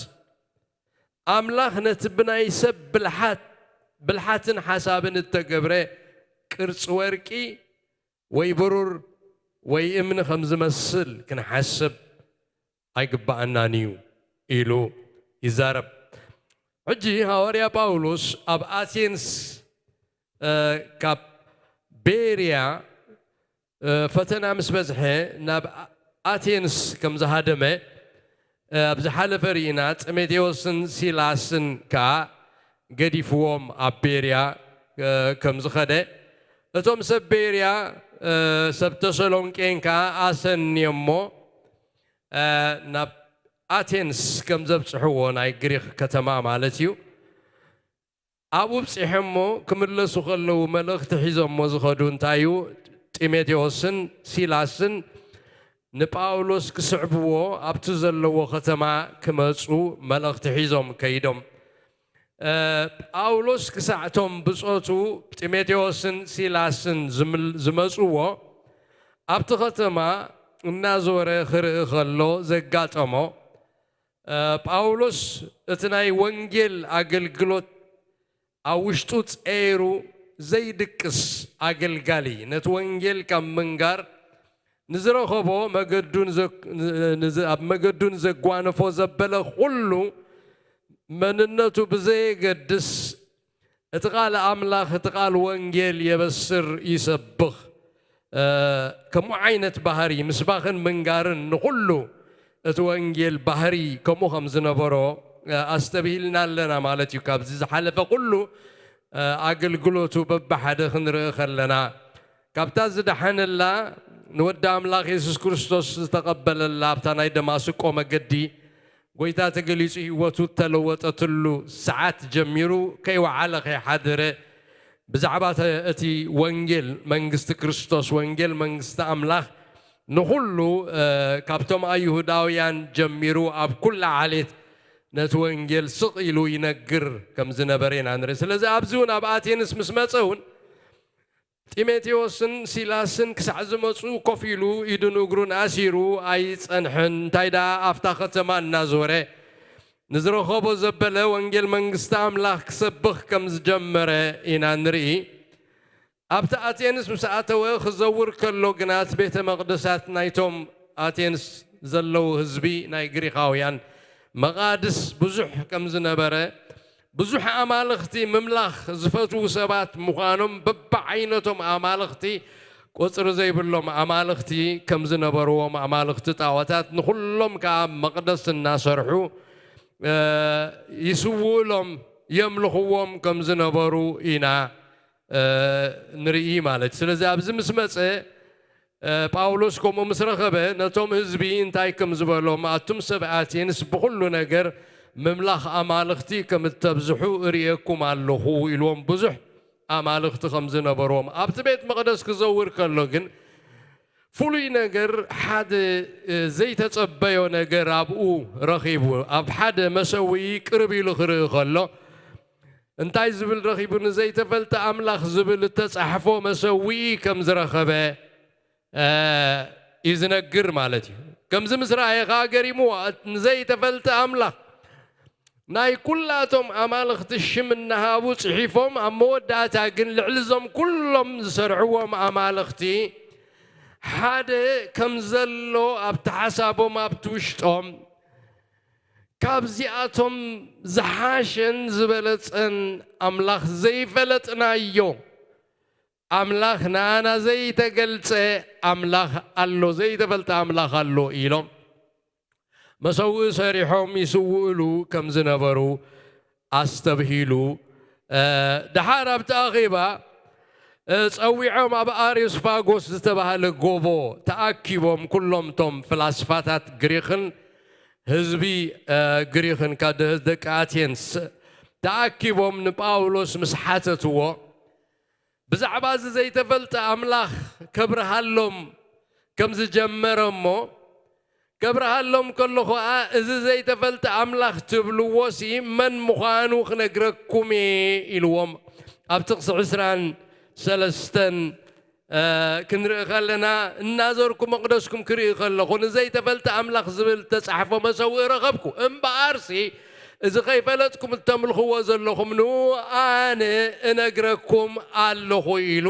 ኣምላኽ ነቲ ብናይ ሰብ ብልሓት፣ ብልሓትን ሓሳብን እተገብረ ቅርጺ ወርቂ ወይ ብሩር ወይ እምኒ ከም ዝመስል ክንሓስብ ኣይግብኣናን እዩ ኢሉ ይዛረብ። ሕጂ ሃዋርያ ጳውሎስ ኣብ ኣቴንስ፣ እ፣ ካብ ቤርያ፣ እ፣ ፈተና ምስ በዝሐ ናብ ኣ-፣ ኣቴንስ ከም ዝሃደመ፣ እ፣ ኣብ ዝሓለፈ ርኢና። ጢሞቴዎስን ሲላስን ከኣ ገዲፍዎም ኣብ ቤርያ፣ እ፣ ከም ዝኸደ፣ እቶም ሰብ ቤርያ፣ እ፣ ሰብ ተሰሎንቄን ከኣ ኣሰንዮሞ፣ እ፣ ናብ ኣቴንስ ከም ዘብጽሕዎ፣ ናይ ግሪኽ ከተማ ማለት እዩ። ኣብኡ ብጺሖሞ ክምለሱ ከለዉ፣ መልእኽቲ ሒዞሞ ዝኸዱ እንታይ እዩ? ጢሞቴዎስን ሲላስን ንጳውሎስ ክስዕብዎ ኣብቲ ዘለዎ ከተማ ክመጹ መልእኽቲ ሒዞም ከይዶም። እ፣ ጳውሎስ ክሳዕ እቶም ብጾቱ ጢሞቴዎስን ሲላስን ዝምል-፣ ዝመጽዎ፣ ኣብቲ ከተማ እናዞረ ክርኢ ከሎ ዘጋጠሞ፣ እ፣ ጳውሎስ እቲ ናይ ወንጌል ኣገልግሎት ኣብ ውሽጡ ጸይሩ ዘይድቅስ ኣገልጋሊ፣ ነቲ ወንጌል ካብ ምንጋር ንዝረኸቦ መገዱን ዘ-፣ ንዝ-፣ ኣብ መገዱን ዘጓነፎ ዘበለ ኩሉ፣ መንነቱ ብዘየገድስ፣ እቲ ቃል ኣምላኽ፣ እቲ ቃል ወንጌል የበስር፣ ይሰብኽ። እ፣ ከምኡ ዓይነት ባህሪ ምስባኽን ምንጋርን ንኹሉ እቲ ወንጌል ባህሪ ከምኡ ከም ዝነበሮ ኣስተብሂልና ኣለና ማለት እዩ። ካብዚ ዝሓለፈ ኩሉ ኣገልግሎቱ በብሓደ ክንርኢ ከለና፣ ካብታ ዝደሓነላ ንወዲ ኣምላኽ የሱስ ክርስቶስ ዝተቐበለላ ኣብታ ናይ ደማስቆ መገዲ ጎይታ ተገሊጹ ህይወቱ እተለወጠትሉ ሰዓት ጀሚሩ ከይወዓለ ከይሓደረ ብዛዕባ እቲ ወንጌል መንግስቲ ክርስቶስ፣ ወንጌል መንግስቲ ኣምላኽ ንኹሉ ካብቶም ኣይሁዳውያን ጀሚሩ ኣብ ኩላ ዓሌት ነቲ ወንጌል ስቕ ኢሉ ይነግር ከም ዝነበረ ኢና ንርኢ። ስለዚ ኣብዚ እውን ኣብ ኣቴንስ ምስ መጸ እውን ጢሞቴዎስን ሲላስን ክሳዕ ዝመጹ ኮፍ ኢሉ ኢዱን እግሩን ኣሲሩ ኣይጸንሐን። እንታይ ደኣ ኣብታ ከተማ እናዞረ ንዝረኸቦ ዘበለ ወንጌል መንግስቲ ኣምላኽ ክሰብኽ ከም ዝጀመረ ኢና ንርኢ። ኣብቲ ኣቴንስ ምስ ኣተወ ክዘውር ከሎ ግና እቲ ቤተ መቕደሳት ናይቶም ኣቴንስ ዘለዉ ህዝቢ ናይ ግሪኻውያን መቓድስ ብዙሕ ከም ዝነበረ፣ ብዙሕ ኣማልኽቲ ምምላኽ ዝፈትዉ ሰባት ምዃኖም፣ በብዓይነቶም ኣማልኽቲ፣ ቁጽሪ ዘይብሎም ኣማልኽቲ ከም ዝነበርዎም፣ ኣማልኽቲ ጣዖታት ንኹሎም ከኣ መቕደስ እናሰርሑ ይስውእሎም፣ የምልኽዎም ከም ዝነበሩ ኢና ንርኢ ማለት እዩ። ስለዚ ኣብዚ ምስ መጸ ጳውሎስ ከምኡ ምስ ረኸበ ነቶም ህዝቢ እንታይ ከም ዝበሎም፣ ኣቱም ሰብ ኣቴንስ ብኹሉ ነገር ምምላኽ ኣማልኽቲ ከም እተብዝሑ እርእየኩም ኣለኹ ኢልዎም። ብዙሕ ኣማልኽቲ ከም ዝነበርዎም ኣብቲ ቤት መቕደስ ክዘውር ከሎ ግን ፍሉይ ነገር፣ ሓደ ዘይተጸበዮ ነገር ኣብኡ ረኺቡ። ኣብ ሓደ መሰውኢ ቅርብ ኢሉ ክርኢ ከሎ እንታይ ዝብል ረኺቡ? ንዘይተፈልጠ ኣምላኽ ዝብል እተጻሕፎ መሰውኢ ከም ዝረኸበ እዩ ዝነግር ማለት እዩ። ከምዚ ምስ ረኣየ ከኣ ገሪምዎ። ንዘይተፈልጠ ኣምላኽ ናይ ኩላቶም ኣማልኽቲ ሽም እናሃቡ ጽሒፎም፣ ኣብ መወዳእታ ግን ልዕሊ እዞም ኩሎም ዝሰርሕዎም ኣማልኽቲ ሓደ ከም ዘሎ ኣብቲ ሓሳቦም ኣብቲ ውሽጦም ካብዚኣቶም ዝሓሸን ዝበለጸን ኣምላኽ ዘይፈለጥናዮ ኣምላኽ ንኣና ዘይተገልጸ ኣምላኽ ኣሎ፣ ዘይተፈልጠ ኣምላኽ ኣሎ ኢሎም መሰውኢ ሰሪሖም ይስውእሉ ከም ዝነበሩ ኣስተብሂሉ። ደሓር ኣብቲ ኣኼባ ጸዊዖም ኣብ ኣርዮስፋጎስ ዝተባህለ ጎቦ ተኣኪቦም ኩሎም እቶም ፍላስፋታት ግሪኽን ህዝቢ ግሪኽን ደቂ ኣቴንስ ተኣኪቦም ንጳውሎስ ምስ ሓተትዎ ብዛዕባ እዚ ዘይተፈልጠ ኣምላኽ ከብርሃሎም ከም ዝጀመረ እሞ ከብርሃሎም ከሎ ኸዓ እዚ ዘይተፈልጠ ኣምላኽ ትብልዎ ሲ መን ምዃኑ ክነግረኩም እየ ኢልዎም። ኣብ ጥቕሲ ዕስራን ሰለስተን ክንርኢ ከለና እናዞርኩ መቕደስኩም ክርኢ ከለኹ ንዘይተፈልጠ ኣምላኽ ዝብል ተጻሕፎ መሰውኢ ረኸብኩ። እምበኣርሲ እዚ ከይፈለጥኩም እተምልኽዎ ዘለኹም ንኡ ኣነ እነግረኩም ኣለኹ ኢሉ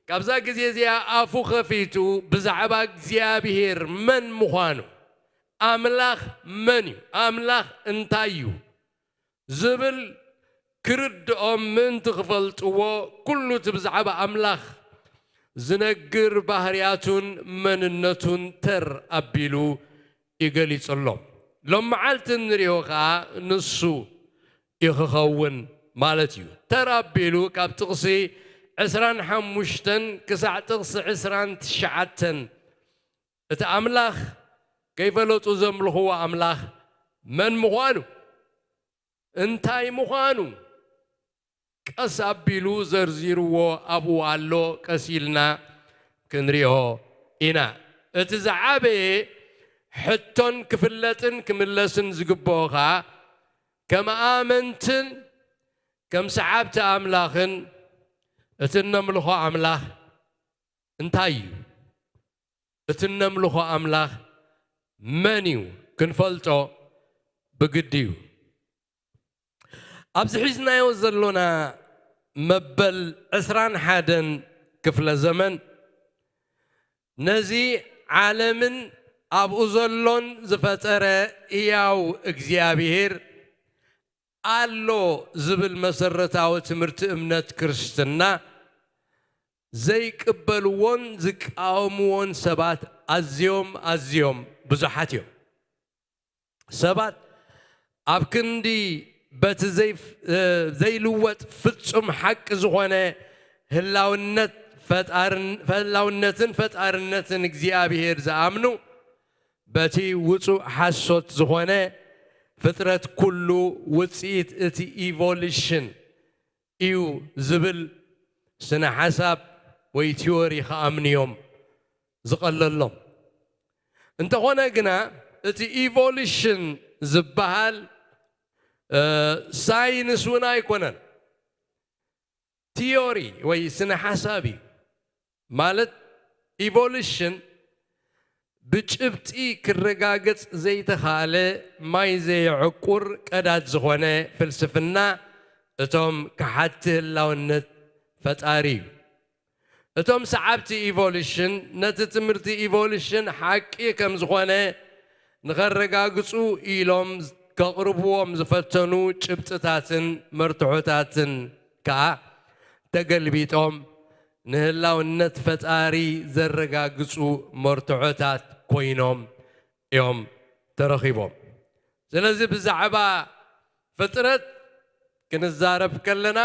ካብዛ ግዜ እዚኣ ኣፉ ከፊቱ ብዛዕባ እግዚኣብሔር መን ምዃኑ፣ ኣምላኽ መን እዩ፣ ኣምላኽ እንታይ እዩ ዝብል ክርድኦም ምእንቲ ክፈልጥዎ ኩሉ እቲ ብዛዕባ ኣምላኽ ዝነግር ባህርያቱን መንነቱን ተር ኣቢሉ እዩ ገሊጹሎም። ሎም መዓልቲ እንሪኦ ከኣ ንሱ እዩ ክኸውን ማለት እዩ። ተር ኣቢሉ ካብ ጥቕሲ ዕስራን ሓሙሽተን ክሳዕ ጥቕሲ ዕስራን ትሽዓተን እቲ ኣምላኽ ከይፈለጡ ዘምልኽዎ ኣምላኽ መን ምዃኑ እንታይ ምዃኑ ቀስ ኣቢሉ ዘርዚርዎ ኣብኡ ኣሎ። ቀስ ኢልና ክንሪኦ ኢና። እቲ ዝዓበየ ሕቶን ክፍለጥን ክምለስን ዝግብኦ ኸኣ ከም ኣመንትን ከም ሰዓብቲ ኣምላኽን እቲ እነምልኾ ኣምላኽ እንታይ እዩ? እቲ እነምልኾ ኣምላኽ መን እዩ? ክንፈልጦ ብግዲ እዩ። ኣብዚ ሒዝናዮ ዘሎና መበል ዕስራን ሓደን ክፍለ ዘመን ነዚ ዓለምን ኣብኡ ዘሎን ዝፈጠረ ህያው እግዚኣብሔር ኣሎ ዝብል መሰረታዊ ትምህርቲ እምነት ክርስትና ዘይቅበልዎን ዝቃወምዎን ሰባት ኣዝዮም ኣዝዮም ብዙሓት እዮም። ሰባት ኣብ ክንዲ በቲ ዘይፍ- እ፣ ዘይልወጥ ፍጹም ሓቂ ዝኾነ ህላውነት ፈጣርን- ህላውነትን ፈጣርነትን እግዚኣብሔር ዝኣምኑ፣ በቲ ውጹእ ሓሶት ዝኾነ ፍጥረት ኩሉ ውጽኢት እቲ ኢቮሉሽን እዩ ዝብል ስነ ሓሳብ ወይ ቲዮሪ ክኣምንዮም ዝቐለሎም። እንተኾነ ግና እቲ ኢቮሉሽን ዝበሃል ሳይንስ እውን ኣይኮነን፣ ቲዮሪ ወይ ስነ ሓሳብ እዩ። ማለት ኢቮሉሽን ብጭብጢ ክረጋገጽ ዘይተኻለ ማይ ዘየዕቁር ቀዳድ ዝኾነ ፍልስፍና እቶም ከሓድቲ ህላውነት ፈጣሪ እዩ። እቶም ሰዓብቲ ኢቮሉሽን ነቲ ትምህርቲ ኢቮሉሽን ሓቂ ከም ዝኾነ ንኸረጋግጹ ኢሎም ከቕርብዎም ዝፈተኑ ጭብጥታትን መርትዖታትን ከኣ ተገልቢጦም ንህላውነት ፈጣሪ ዘረጋግጹ መርትዖታት ኮይኖም እዮም ተረኺቦም። ስለዚ ብዛዕባ ፍጥረት ክንዛረብ ከለና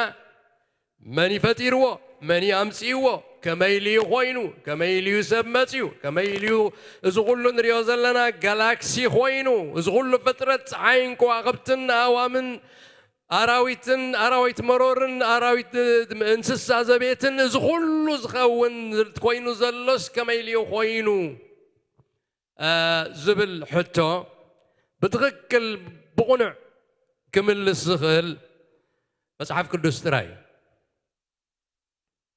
መን እዩ ፈጢርዎ? መን እዩ ኣምጺእዎ? ከመይ ኢሉ እዩ ኮይኑ? ከመይ ኢሉ እዩ ሰብ መጺኡ? ከመይ ኢሉ እዩ እዚ ኩሉ ንሪኦ ዘለና ጋላክሲ ኮይኑ? እዚ ኩሉ ፍጥረት ፀሓይን ከዋኽብትን ኣእዋምን ኣራዊትን ኣራዊት መሮርን ኣራዊት እንስሳ ዘቤትን እዚ ኩሉ ዝኸውን ኮይኑ ዘሎስ ከመይ ኢሉ እዩ ኮይኑ? እ፣ ዝብል ሕቶ ብትኽክል ብቑኑዕ ክምልስ ዝኽእል መጽሓፍ ቅዱስ ጥራይ እዩ።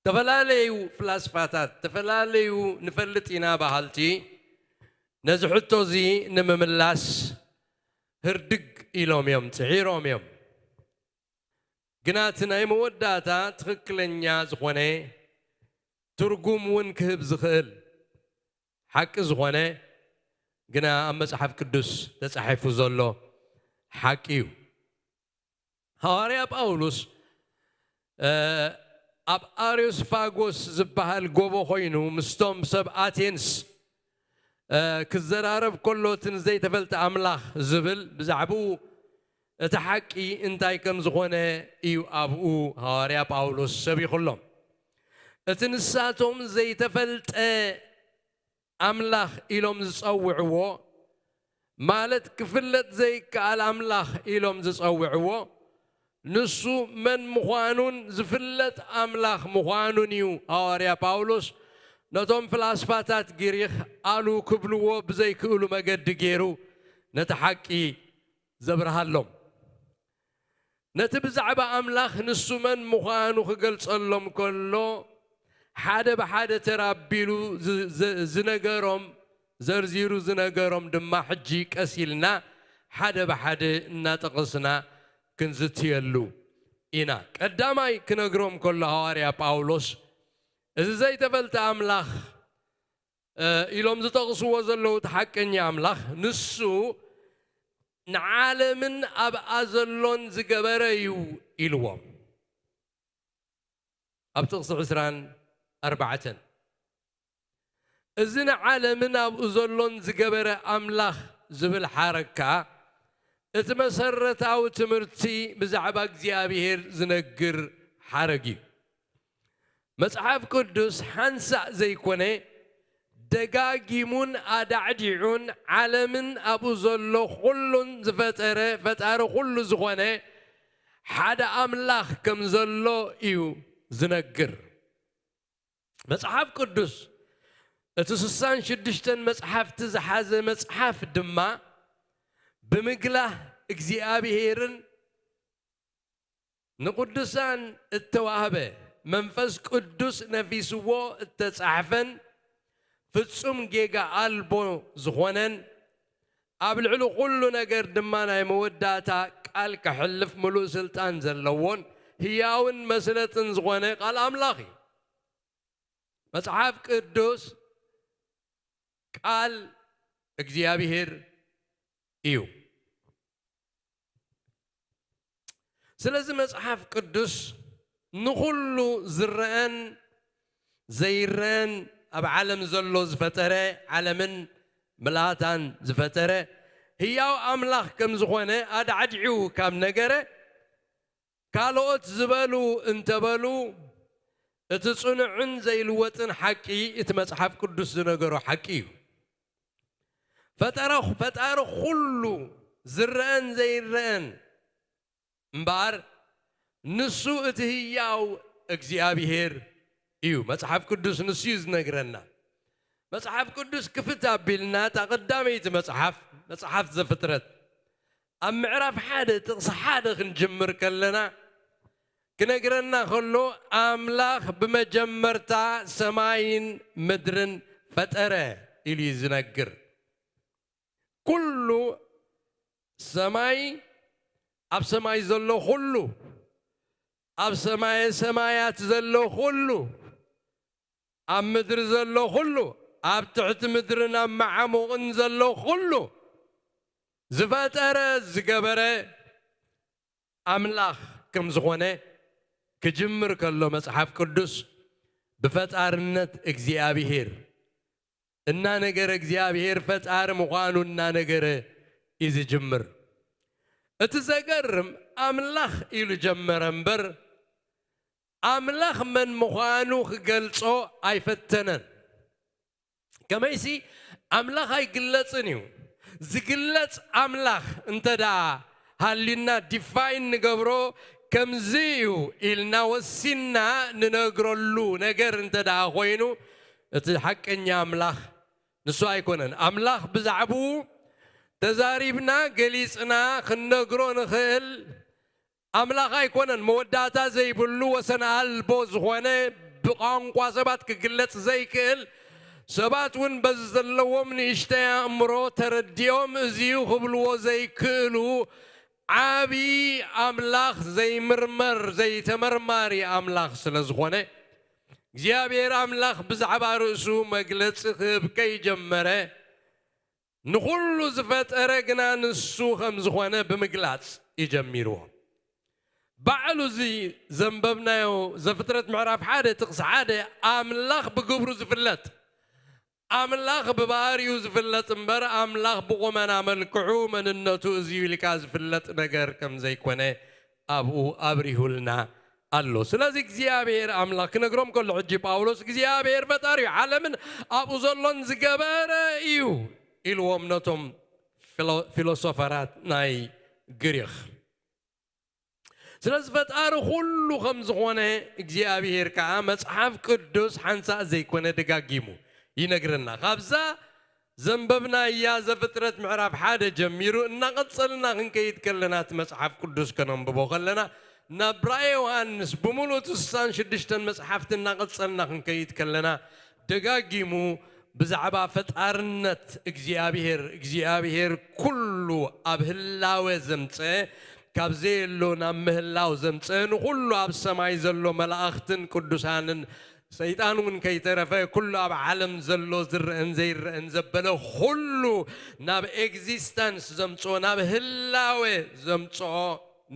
ዝተፈላለዩ ፍላስፋታት፣ ዝተፈላለዩ ንፈልጥ ኢና በሃልቲ ነዚ ሕቶ እዚ ንምምላስ ህርድግ ኢሎም እዮም፣ ጽዒሮም እዮም። ግና እቲ ናይ መወዳእታ ትኽክለኛ ዝኾነ ትርጉም እውን ክህብ ዝኽእል ሓቂ ዝኾነ ግና ኣብ መጽሓፍ ቅዱስ ተጻሒፉ ዘሎ ሓቂ እዩ። ሃዋርያ ጳውሎስ እ፣ ኣብ ኣርዮስፋጎስ ዝበሃል ጎቦ ኮይኑ ምስቶም ሰብ ኣቴንስ እ፣ ክዘራረብ ከሎ እቲ ንዘይተፈልጠ ኣምላኽ ዝብል ብዛዕባኡ እቲ ሓቂ እንታይ ከም ዝኾነ እዩ ኣብኡ ሃዋርያ ጳውሎስ ሰቢኹሎም። እቲ ንሳቶም ዘይተፈልጠ ኣምላኽ ኢሎም ዝጸውዕዎ፣ ማለት ክፍለጥ ዘይከኣል ኣምላኽ ኢሎም ዝጸውዕዎ፣ ንሱ መን ምዃኑን ዝፍለጥ ኣምላኽ ምዃኑን እዩ ሃዋርያ ጳውሎስ ነቶም ፍላስፋታት ግሪኽ ኣሉ ክብልዎ ብዘይክእሉ መገዲ ገይሩ ነቲ ሓቂ ዘብርሃሎም። ነቲ ብዛዕባ ኣምላኽ ንሱ መን ምዃኑ ክገልጸሎም ከሎ፣ ሓደ ብሓደ ተራቢሉ ዝ-፣ ዝ-፣ ዝነገሮም፣ ዘርዚሩ ዝነገሮም ድማ ሕጂ ቀስ ኢልና ሓደ ብሓደ እናጠቐስና ክንዝትየሉ ኢና። ቀዳማይ ክነግሮም ከሎ ሃዋርያ ጳውሎስ፣ እዚ ዘይተፈልጠ ኣምላኽ፣ እ፣ ኢሎም ዝጠቕስዎ ዘለዉ እቲ ሓቀኛ ኣምላኽ፣ ንሱ ንዓለምን ኣብኣ ዘሎን ዝገበረ እዩ ኢልዎም። ኣብ ጥቕሲ ዕስራን ኣርባዕተን፣ እዚ ንዓለምን ኣብኡ ዘሎን ዝገበረ ኣምላኽ ዝብል ሓረግ ከኣ፣ እቲ መሰረታዊ ትምህርቲ ብዛዕባ እግዚኣብሄር ዝነግር ሓረግ እዩ። መጽሓፍ ቅዱስ ሓንሳእ ዘይኮነ፣ ደጋጊሙን ኣዳዕዲዑን ዓለምን ኣብኡ ዘሎ ኩሉን ዝፈጠረ፣ ፈጣሪ ኩሉ ዝኾነ ሓደ ኣምላኽ ከም ዘሎ እዩ ዝነግር። መጽሓፍ ቅዱስ እቲ ስሳን ሽዱሽተን መጽሓፍቲ ዝሓዘ መጽሓፍ ድማ፣ ብምግላህ እግዚኣብሄርን ንቅዱሳን እተዋህበ፣ መንፈስ ቅዱስ ነፊስዎ እተጻሕፈን፣ ፍጹም ጌጋ ኣልቦ ዝኾነን፣ ኣብ ልዕሊ ኩሉ ነገር ድማ ናይ መወዳእታ ቃል ከሕልፍ ምሉእ ስልጣን ዘለዎን፣ ህያውን መስለጥን ዝኾነ ቃል ኣምላኽ እዩ። መጽሓፍ ቅዱስ ቃል እግዚኣብሄር እዩ። ስለዚ መጽሓፍ ቅዱስ ንኹሉ ዝረአን ዘይረአን ኣብ ዓለም ዘሎ ዝፈጠረ፣ ዓለምን ምልኣታን ዝፈጠረ፣ ህያው ኣምላኽ ከም ዝኾነ ኣዳዕዲዑ ካብ ነገረ፣ ካልኦት ዝበሉ እንተበሉ፣ እቲ ጽኑዕን ዘይልወጥን ሓቂ እቲ መጽሓፍ ቅዱስ ዝነገሮ ሓቂ እዩ። ፈጠረ-፣ ፈጣሪ ኩሉ ዝረአን ዘይረአን እምበኣር፣ ንሱ እቲ ህያው እግዚኣብሄር እዩ። መጽሓፍ ቅዱስ ንሱ እዩ ዝነግረና። መጽሓፍ ቅዱስ ክፍት ኣቢልና፣ እታ ቀዳመይቲ መጽሓፍ፣ መጽሓፍ ዘፍጥረት፣ ኣብ ምዕራፍ ሓደ ጥቕሲ ሓደ ክንጅምር ከለና፣ ክነግረና ከሎ፣ ኣምላኽ ብመጀመርታ ሰማይን ምድርን ፈጠረ ኢሉ እዩ ዝነግር። ኩሉ ሰማይ፣ ኣብ ሰማይ ዘሎ ኩሉ፣ ኣብ ሰማየ ሰማያት ዘሎ ኩሉ፣ ኣብ ምድሪ ዘሎ ኩሉ፣ ኣብ ትሕቲ ምድርን ኣብ መዓሙቕን ዘሎ ኩሉ ዝፈጠረ ዝገበረ ኣምላኽ ከም ዝኾነ ክጅምር ከሎ፣ መጽሓፍ ቅዱስ ብፈጣርነት እግዚኣብሄር እናነገረ፣ እግዚኣብሄር ፈጣሪ ምዃኑ እናነገረ እዩ ዝጅምር። እቲ ዘገርም፣ ኣምላኽ ኢሉ ጀመረ እምበር፣ ኣምላኽ መን ምዃኑ ክገልጾ ኣይፈተነን። ከመይሲ፣ ኣምላኽ ኣይግለጽን እዩ። ዝግለጽ ኣምላኽ እንተ ደኣ ሃልዩና፣ ዲፋይን ንገብሮ፣ ከምዚ እዩ ኢልና ወሲንና ንነግረሉ ነገር እንተ ደኣ ኮይኑ፣ እቲ ሓቀኛ ኣምላኽ ንሱ ኣይኮነን። ኣምላኽ ብዛዕባኡ ተዛሪብና፣ ገሊጽና ክንነግሮ ንኽእል ኣምላኽ ኣይኮነን። መወዳእታ ዘይብሉ፣ ወሰን ኣልቦ ዝኾነ፣ ብቋንቋ ሰባት ክግለጽ ዘይክእል፣ ሰባት እውን በዚ ዘለዎም ንእሽተይ ኣእምሮ ተረዲኦም እዚ እዩ ክብልዎ ዘይክእሉ ዓቢ ኣምላኽ፣ ዘይምርመር፣ ዘይተመርማሪ ኣምላኽ ስለ ዝኾነ፣ እግዚኣብሔር ኣምላኽ ብዛዕባ ርእሱ መግለጺ ክህብ ከይጀመረ፣ ንኹሉ ዝፈጠረ ግና ንሱ ከም ዝኾነ ብምግላጽ እዩ ጀሚርዎ። ባዕሉ እዚ ዘንበብናዮ ዘፍጥረት ምዕራፍ ሓደ ጥቕሲ ሓደ፣ ኣምላኽ ብግብሩ ዝፍለጥ፣ ኣምላኽ ብባህሪኡ ዝፍለጥ እምበር፣ ኣምላኽ ብቑመና መልክዑ መንነቱ እዚ እዩ ኢልካ ዝፍለጥ ነገር ከም ዘይኮነ ኣብኡ ኣብሪሁልና ኣሎ። ስለዚ እግዚኣብሔር ኣምላኽ ክነግሮም ከሎ፣ ሕጂ ጳውሎስ እግዚኣብሔር ፈጣሪ እዩ፣ ዓለምን ኣብኡ ዘሎን ዝገበረ እዩ ኢልዎም ነቶም ፊሎ-፣ ፊሎሶፈራት ናይ ግሪኽ። ስለዚ ፈጣሪ ኩሉ ከም ዝኾነ እግዚኣብሔር ከኣ መጽሓፍ ቅዱስ ሓንሳእ ዘይኮነ ደጋጊሙ ይነግረና። ካብዛ ዘንበብናያ ዘፍጥረት ምዕራፍ ሓደ ጀሚሩ እናቐጸልና ክንከይድ ከለና፣ እቲ መጽሓፍ ቅዱስ ከነንብቦ ከለና፣ ናብ ራእየ ዮሃንስ ብምሉእ እቲ ስሳን ሽዱሽተን መጽሓፍቲ እናቐጸልና ክንከይድ ከለና፣ ደጋጊሙ ብዛዕባ ፈጣርነት እግዚኣብሔር፣ እግዚኣብሔር ኩሉ ኣብ ህላወ ዘምጸ፣ ካብ ዘየሎ ናብ ምህላው ዘምጸ፣ ንኹሉ ኣብ ሰማይ ዘሎ መላእኽትን ቅዱሳንን ሰይጣን እውን ከይተረፈ፣ ኩሉ ኣብ ዓለም ዘሎ ዝረአን ዘይረአን ዘበለ ኩሉ ናብ ኤግዚስተንስ ዘምጽኦ፣ ናብ ህላወ ዘምጽኦ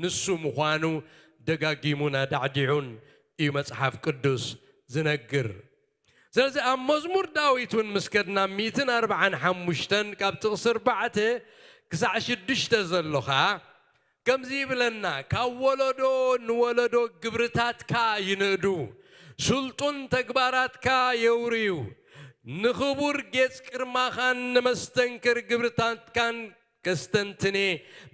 ንሱ ምዃኑ ደጋጊሙን ኣዳዕዲዑን እዩ መጽሓፍ ቅዱስ ዝነግር። ስለዚ ኣብ መዝሙር ዳዊት እውን ምስ ከድና፣ ሚእትን ኣርባዓን ሓሙሽተን ካብ ጥቕሲ ኣርባዕተ ክሳዕ ሽዱሽተ ዘሎ ኸኣ ከምዚ ይብለና፣ ካብ ወለዶ ንወለዶ ግብርታትካ ይንእዱ፣ ስልጡን ተግባራትካ የውርዩ። ንኽቡር ጌጽ ግርማኻን ንመስተንክር ግብርታትካን ከስተንትኔ፣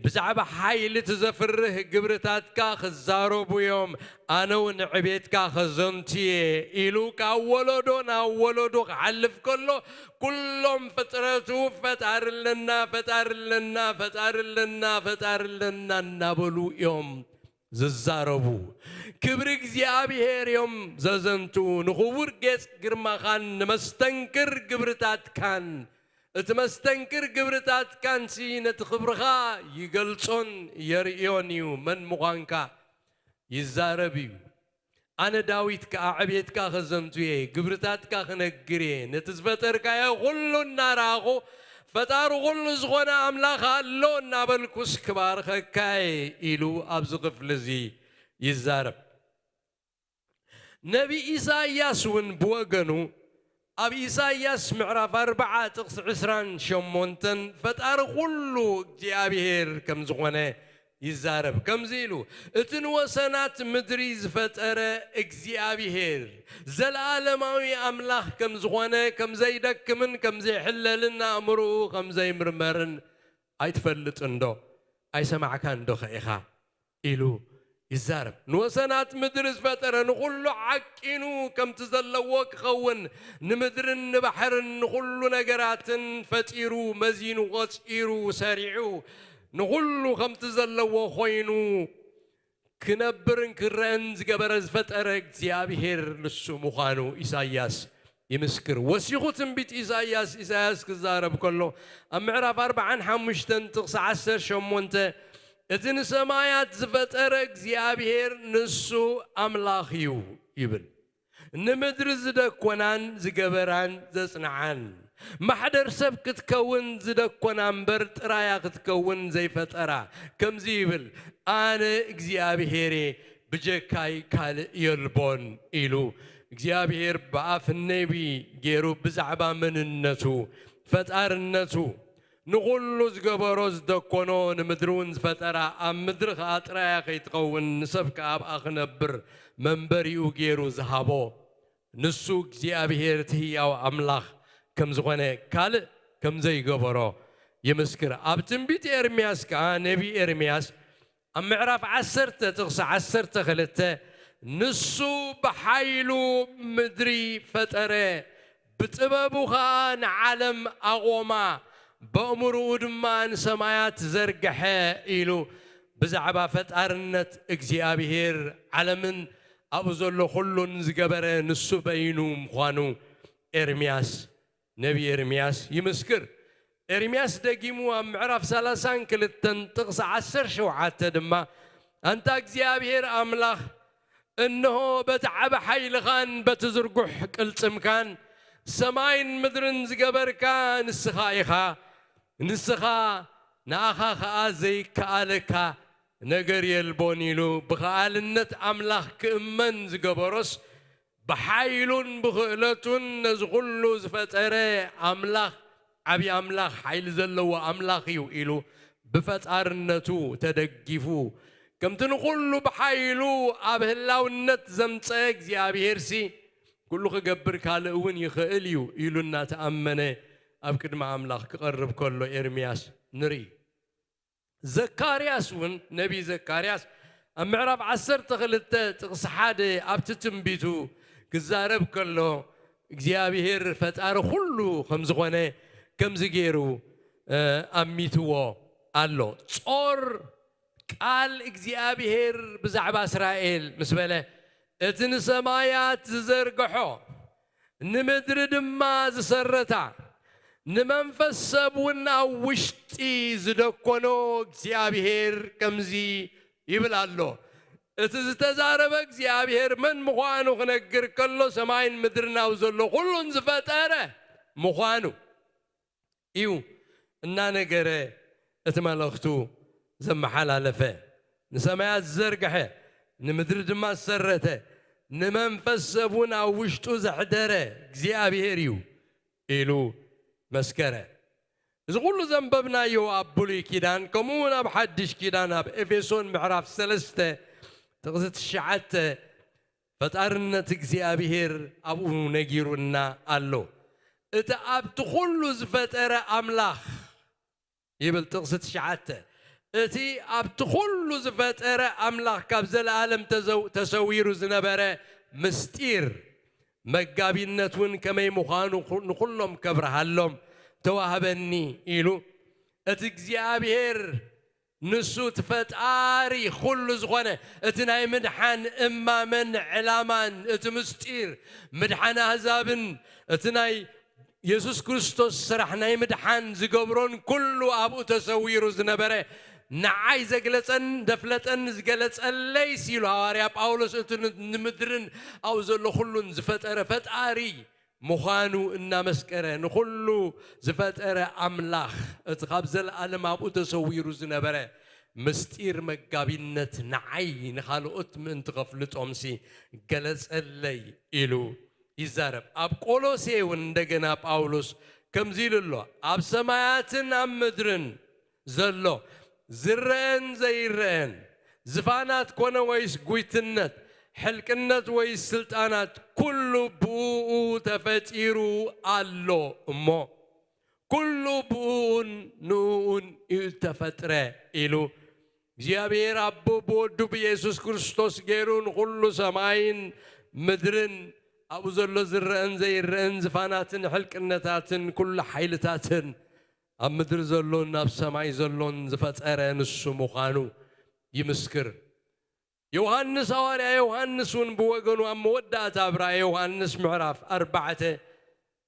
ብዛዕባ ሓይሊ እቲ ዘፍርህ ግብርታትካ ክዛረቡ እዮም። ኣነ እውን ዕቤትካ ከዘንቱ እየ ኢሉ ካብ ወለዶ ናብ ወለዶ ክሓልፍ ከሎ፣ ኩሎም ፍጥረቱ ፈጣሪ ኣለና፣ ፈጣሪ ኣለና፣ ፈጣሪ ኣለና፣ ፈጣሪ ኣለና እናበሉ እዮም ዝዛረቡ። ክብሪ እግዚኣብሔር እዮም ዘዘንትዉ። ንኽቡር ጌጽ ግርማኻን ንመስተንክር ግብርታትካን፣ እቲ መስተንክር ግብርታትካንሲ ነቲ ክብርኻ ይገልጾን የርእዮን እዩ። መን ምዃንካ ይዛረብ እዩ። ኣነ ዳዊት ከኣ ዕቤትካ ከዘንቱ እየ፣ ግብርታትካ ክነግር እየ፣ ነቲ ዝፈጠርካዮ ኩሉ እናረኣኹ፣ ፈጣሪ ኩሉ ዝኾነ ኣምላኽ ኣሎ እናበልኩስ ክባርኸካ እየ ኢሉ ኣብዚ ክፍሊ እዚ ይዛረብ። ነቢ ኢሳይያስ እውን ብወገኑ ኣብ ኢሳይያስ ምዕራፍ ኣርባዓ ጥቕሲ ዕስራን ሸሞንተን ፈጣሪ ኩሉ እግዚኣብሔር ከም ዝኾነ ይዛረብ። ከምዚ ኢሉ፣ "እቲ ንወሰናት ምድሪ ዝፈጠረ እግዚኣብሔር፣ ዘለዓለማዊ ኣምላኽ ከም ዝኾነ፣ ከም ዘይደክምን ከም ዘይሕለልን፣ ኣእምሮኡ ከም ዘይምርመርን ኣይትፈልጥን ዶ? ኣይሰማዕካን ዶ ኸ ኢኻ?" ኢሉ ይዛረብ። ንወሰናት ምድሪ ዝፈጠረ፣ ንኹሉ ዓቂኑ ከምቲ ዘለዎ ክኸውን፣ ንምድርን ንባሕርን ንኹሉ ነገራትን ፈጢሩ፣ መዚኑ፣ ቆጺሩ፣ ሰሪዑ፣ ንኹሉ ከምቲ ዘለዎ ኮይኑ ክነብርን ክረአን ዝገበረ ዝፈጠረ እግዚኣብሔር ንሱ ምዃኑ ኢሳይያስ ይምስክር። ወሲኹ ትንቢት ኢሳይያስ፣ ኢሳይያስ ክዛረብ ከሎ ኣብ ምዕራፍ ኣርባዓን ሓሙሽተን ጥቕሲ ዓሰርተ ሸሞንተ፣ "እቲ ንሰማያት ዝፈጠረ እግዚኣብሔር ንሱ ኣምላኽ እዩ" ይብል። "ንምድሪ ዝደኮናን ዝገበራን ዘጽንዓን፣ ማሕደር ሰብ ክትከውን ዝደኮና እምበር ጥራያ ክትከውን ዘይፈጠራ፣ ከምዚ ይብል፣ ኣነ እግዚኣብሔር እየ፣ ብጀካይ ካልእ የልቦን" ኢሉ እግዚኣብሔር ብኣፍ ነቢ ገይሩ ብዛዕባ መንነቱ፣ ፈጣርነቱ፣ ንኹሉ ዝገበሮ ዝደኮኖ፣ ንምድሪ እውን ዝፈጠራ፣ ኣብ ምድሪ ኸኣ ጥራያ ከይትኸውን፣ ንሰብ ከኣ ኣብኣ ክነብር መንበሪኡ ገይሩ ዝሃቦ፣ ንሱ እግዚኣብሔር እቲ ህያው ኣምላኽ ከም ዝኾነ፣ ካልእ ከም ዘይገበሮ ይምስክር። ኣብ ትንቢት ኤርምያስ ከኣ፣ ነቢ ኤርምያስ ኣብ ምዕራፍ ዓሰርተ ጥቕሲ ዓሰርተ ክልተ፣ "ንሱ ብሓይሉ ምድሪ ፈጠረ፣ ብጥበቡ ኸኣ ንዓለም ኣቖማ፣ በእምርኡ ድማ ንሰማያት ዘርግሐ" ኢሉ ብዛዕባ ፈጣርነት እግዚኣብሔር፣ ዓለምን ኣብኡ ዘሎ ኩሉን ዝገበረ ንሱ በይኑ ምዃኑ ኤርምያስ፣ ነቢ ኤርምያስ ይምስክር። ኤርምያስ ደጊሙ ኣብ ምዕራፍ ሰላሳን ክልተን ጥቕሲ ዓሰርተ ሸውዓተ ድማ፣ "ኣንታ እግዚኣብሔር ኣምላኽ፣ እንሆ በቲ ዓቢ ሓይልኻን በቲ ዝርጉሕ ቅልጽምካን ሰማይን ምድርን ዝገበርካ ንስኻ ኢኻ። ንስኻ፣ ንኣኻ ኸኣ ዘይከኣለካ ነገር የልቦን" ኢሉ ብኸኣልነት ኣምላኽ ክእመን ዝገበሮስ፣ ብሓይሉን ብኽእለቱን ነዚ ኩሉ ዝፈጠረ ኣምላኽ፣ ዓብዪ ኣምላኽ፣ ሓይሊ ዘለዎ ኣምላኽ እዩ ኢሉ ብፈጣርነቱ ተደጊፉ፣ ከምቲ ንኹሉ ብሓይሉ ኣብ ህላውነት ዘምጸ እግዚኣብሄርሲ፣ ኩሉ ክገብር ካልእ እውን ይኽእል እዩ ኢሉ እናተኣመነ ኣብ ቅድሚ ኣምላኽ ክቐርብ ከሎ ኤርምያስ ንርኢ። ዘካርያስ እውን፣ ነቢ ዘካርያስ ኣብ ምዕራፍ ዓሰርተ ክልተ ጥቕሲ ሓደ ኣብቲ ትንቢቱ ክዛረብ ከሎ፣ እግዚኣብሄር ፈጣሪ ኩሉ ከም ዝኾነ ከምዚ ገይሩ፣ እ፣ ኣሚትዎ ኣሎ። ጾር ቃል እግዚኣብሄር ብዛዕባ እስራኤል ምስ በለ፣ እቲ ንሰማያት ዝዘርግሖ፣ ንምድሪ ድማ ዝሰረታ፣ ንመንፈስ ሰብ እውን ኣብ ውሽጢ ዝደኮኖ እግዚኣብሄር ከምዚ ይብል ኣሎ። እቲ ዝተዛረበ እግዚኣብሄር መን ምዃኑ ክነግር ከሎ፣ ሰማይን ምድርን ኣብ ዘሎ ኩሉን ዝፈጠረ ምዃኑ እዩ እናነገረ እቲ መልእኽቱ ዘመሓላለፈ። ንሰማያት ዝዘርግሐ፣ ንምድሪ ድማ ዝሰረተ፣ ንመንፈስ ሰብ እውን ኣብ ውሽጡ ዘሕደረ እግዚኣብሄር እዩ ኢሉ መስከረ። እዚ ኩሉ ዘንበብናዮ ኣብ ብሉይ ኪዳን፣ ከምኡ እውን ኣብ ሓድሽ ኪዳን፣ ኣብ ኤፌሶን ምዕራፍ ሰለስተ ጥቕሲ ትሽዓተ፣ ፈጣርነት እግዚኣብሄር ኣብኡ ነጊሩና ኣሎ። እቲ ኣብቲ ኩሉ ዝፈጠረ ኣምላኽ ይብል ጥቕሲ ትሽዓተ። እቲ ኣብቲ ኩሉ ዝፈጠረ ኣምላኽ ካብ ዘለኣለም ተዘው-፣ ተሰዊሩ ዝነበረ ምስጢር መጋቢነት እውን ከመይ ምዃኑ ኩ-፣ ንኹሎም ከብርሃሎም ተዋህበኒ ኢሉ። እቲ እግዚኣብሔር ንሱ እቲ ፈጣሪ ኩሉ ዝኾነ፣ እቲ ናይ ምድሓን እማመን ዕላማን፣ እቲ ምስጢር ምድሓን ኣህዛብን፣ እቲ ናይ የሱስ ክርስቶስ ስራሕ ናይ ምድሓን ዝገብሮን ኩሉ ኣብኡ ተሰዊሩ ዝነበረ፣ ንዓይ ዘግለጸን ዘፍለጠን ዝገለጸለይስ ኢሉ ሃዋርያ ጳውሎስ፣ እቲ ን-፣ ንምድርን ኣብኡ ዘሎ ኩሉን ዝፈጠረ ፈጣሪ ምዃኑ እናመስከረ፣ ንኹሉ ዝፈጠረ ኣምላኽ፣ እቲ ካብ ዘለኣለም ኣብኡ ተሰዊሩ ዝነበረ ምስጢር መጋቢነት ንዓይ ንኻልኦት ምእንቲ ከፍልጦምሲ ገለጸለይ ኢሉ ይዛረብ። ኣብ ቆሎሴ እውን እንደገና ጳውሎስ ከምዚ ኢሉ ኣሎ፣ ኣብ ሰማያትን ኣብ ምድርን ዘሎ ዝረአን ዘይረአን፣ ዝፋናት ኮነ ወይስ ጉይትነት፣ ሕልቅነት ወይስ ስልጣናት፣ ኩሉ ብእኡ ተፈጢሩ ኣሎ እሞ፣ ኩሉ ብእኡን ንእኡን እዩ ተፈጥረ ኢሉ እግዚኣብሔር ኣቦ ብወዱ ብኢየሱስ ክርስቶስ ገይሩ ንኹሉ ሰማይን ምድርን ኣብኡ ዘሎ ዝረአን ዘይረአን ዝፋናትን ሕልቅነታትን ኩሉ ሓይልታትን ኣብ ምድሪ ዘሎን ኣብ ሰማይ ዘሎን ዝፈጠረ ንሱ ምዃኑ ይምስክር። ዮሃንስ፣ ሃዋርያ ዮሃንስ እውን ብወገኑ ኣብ መወዳእታ ኣብ ራእየ ዮሃንስ ምዕራፍ ኣርባዕተ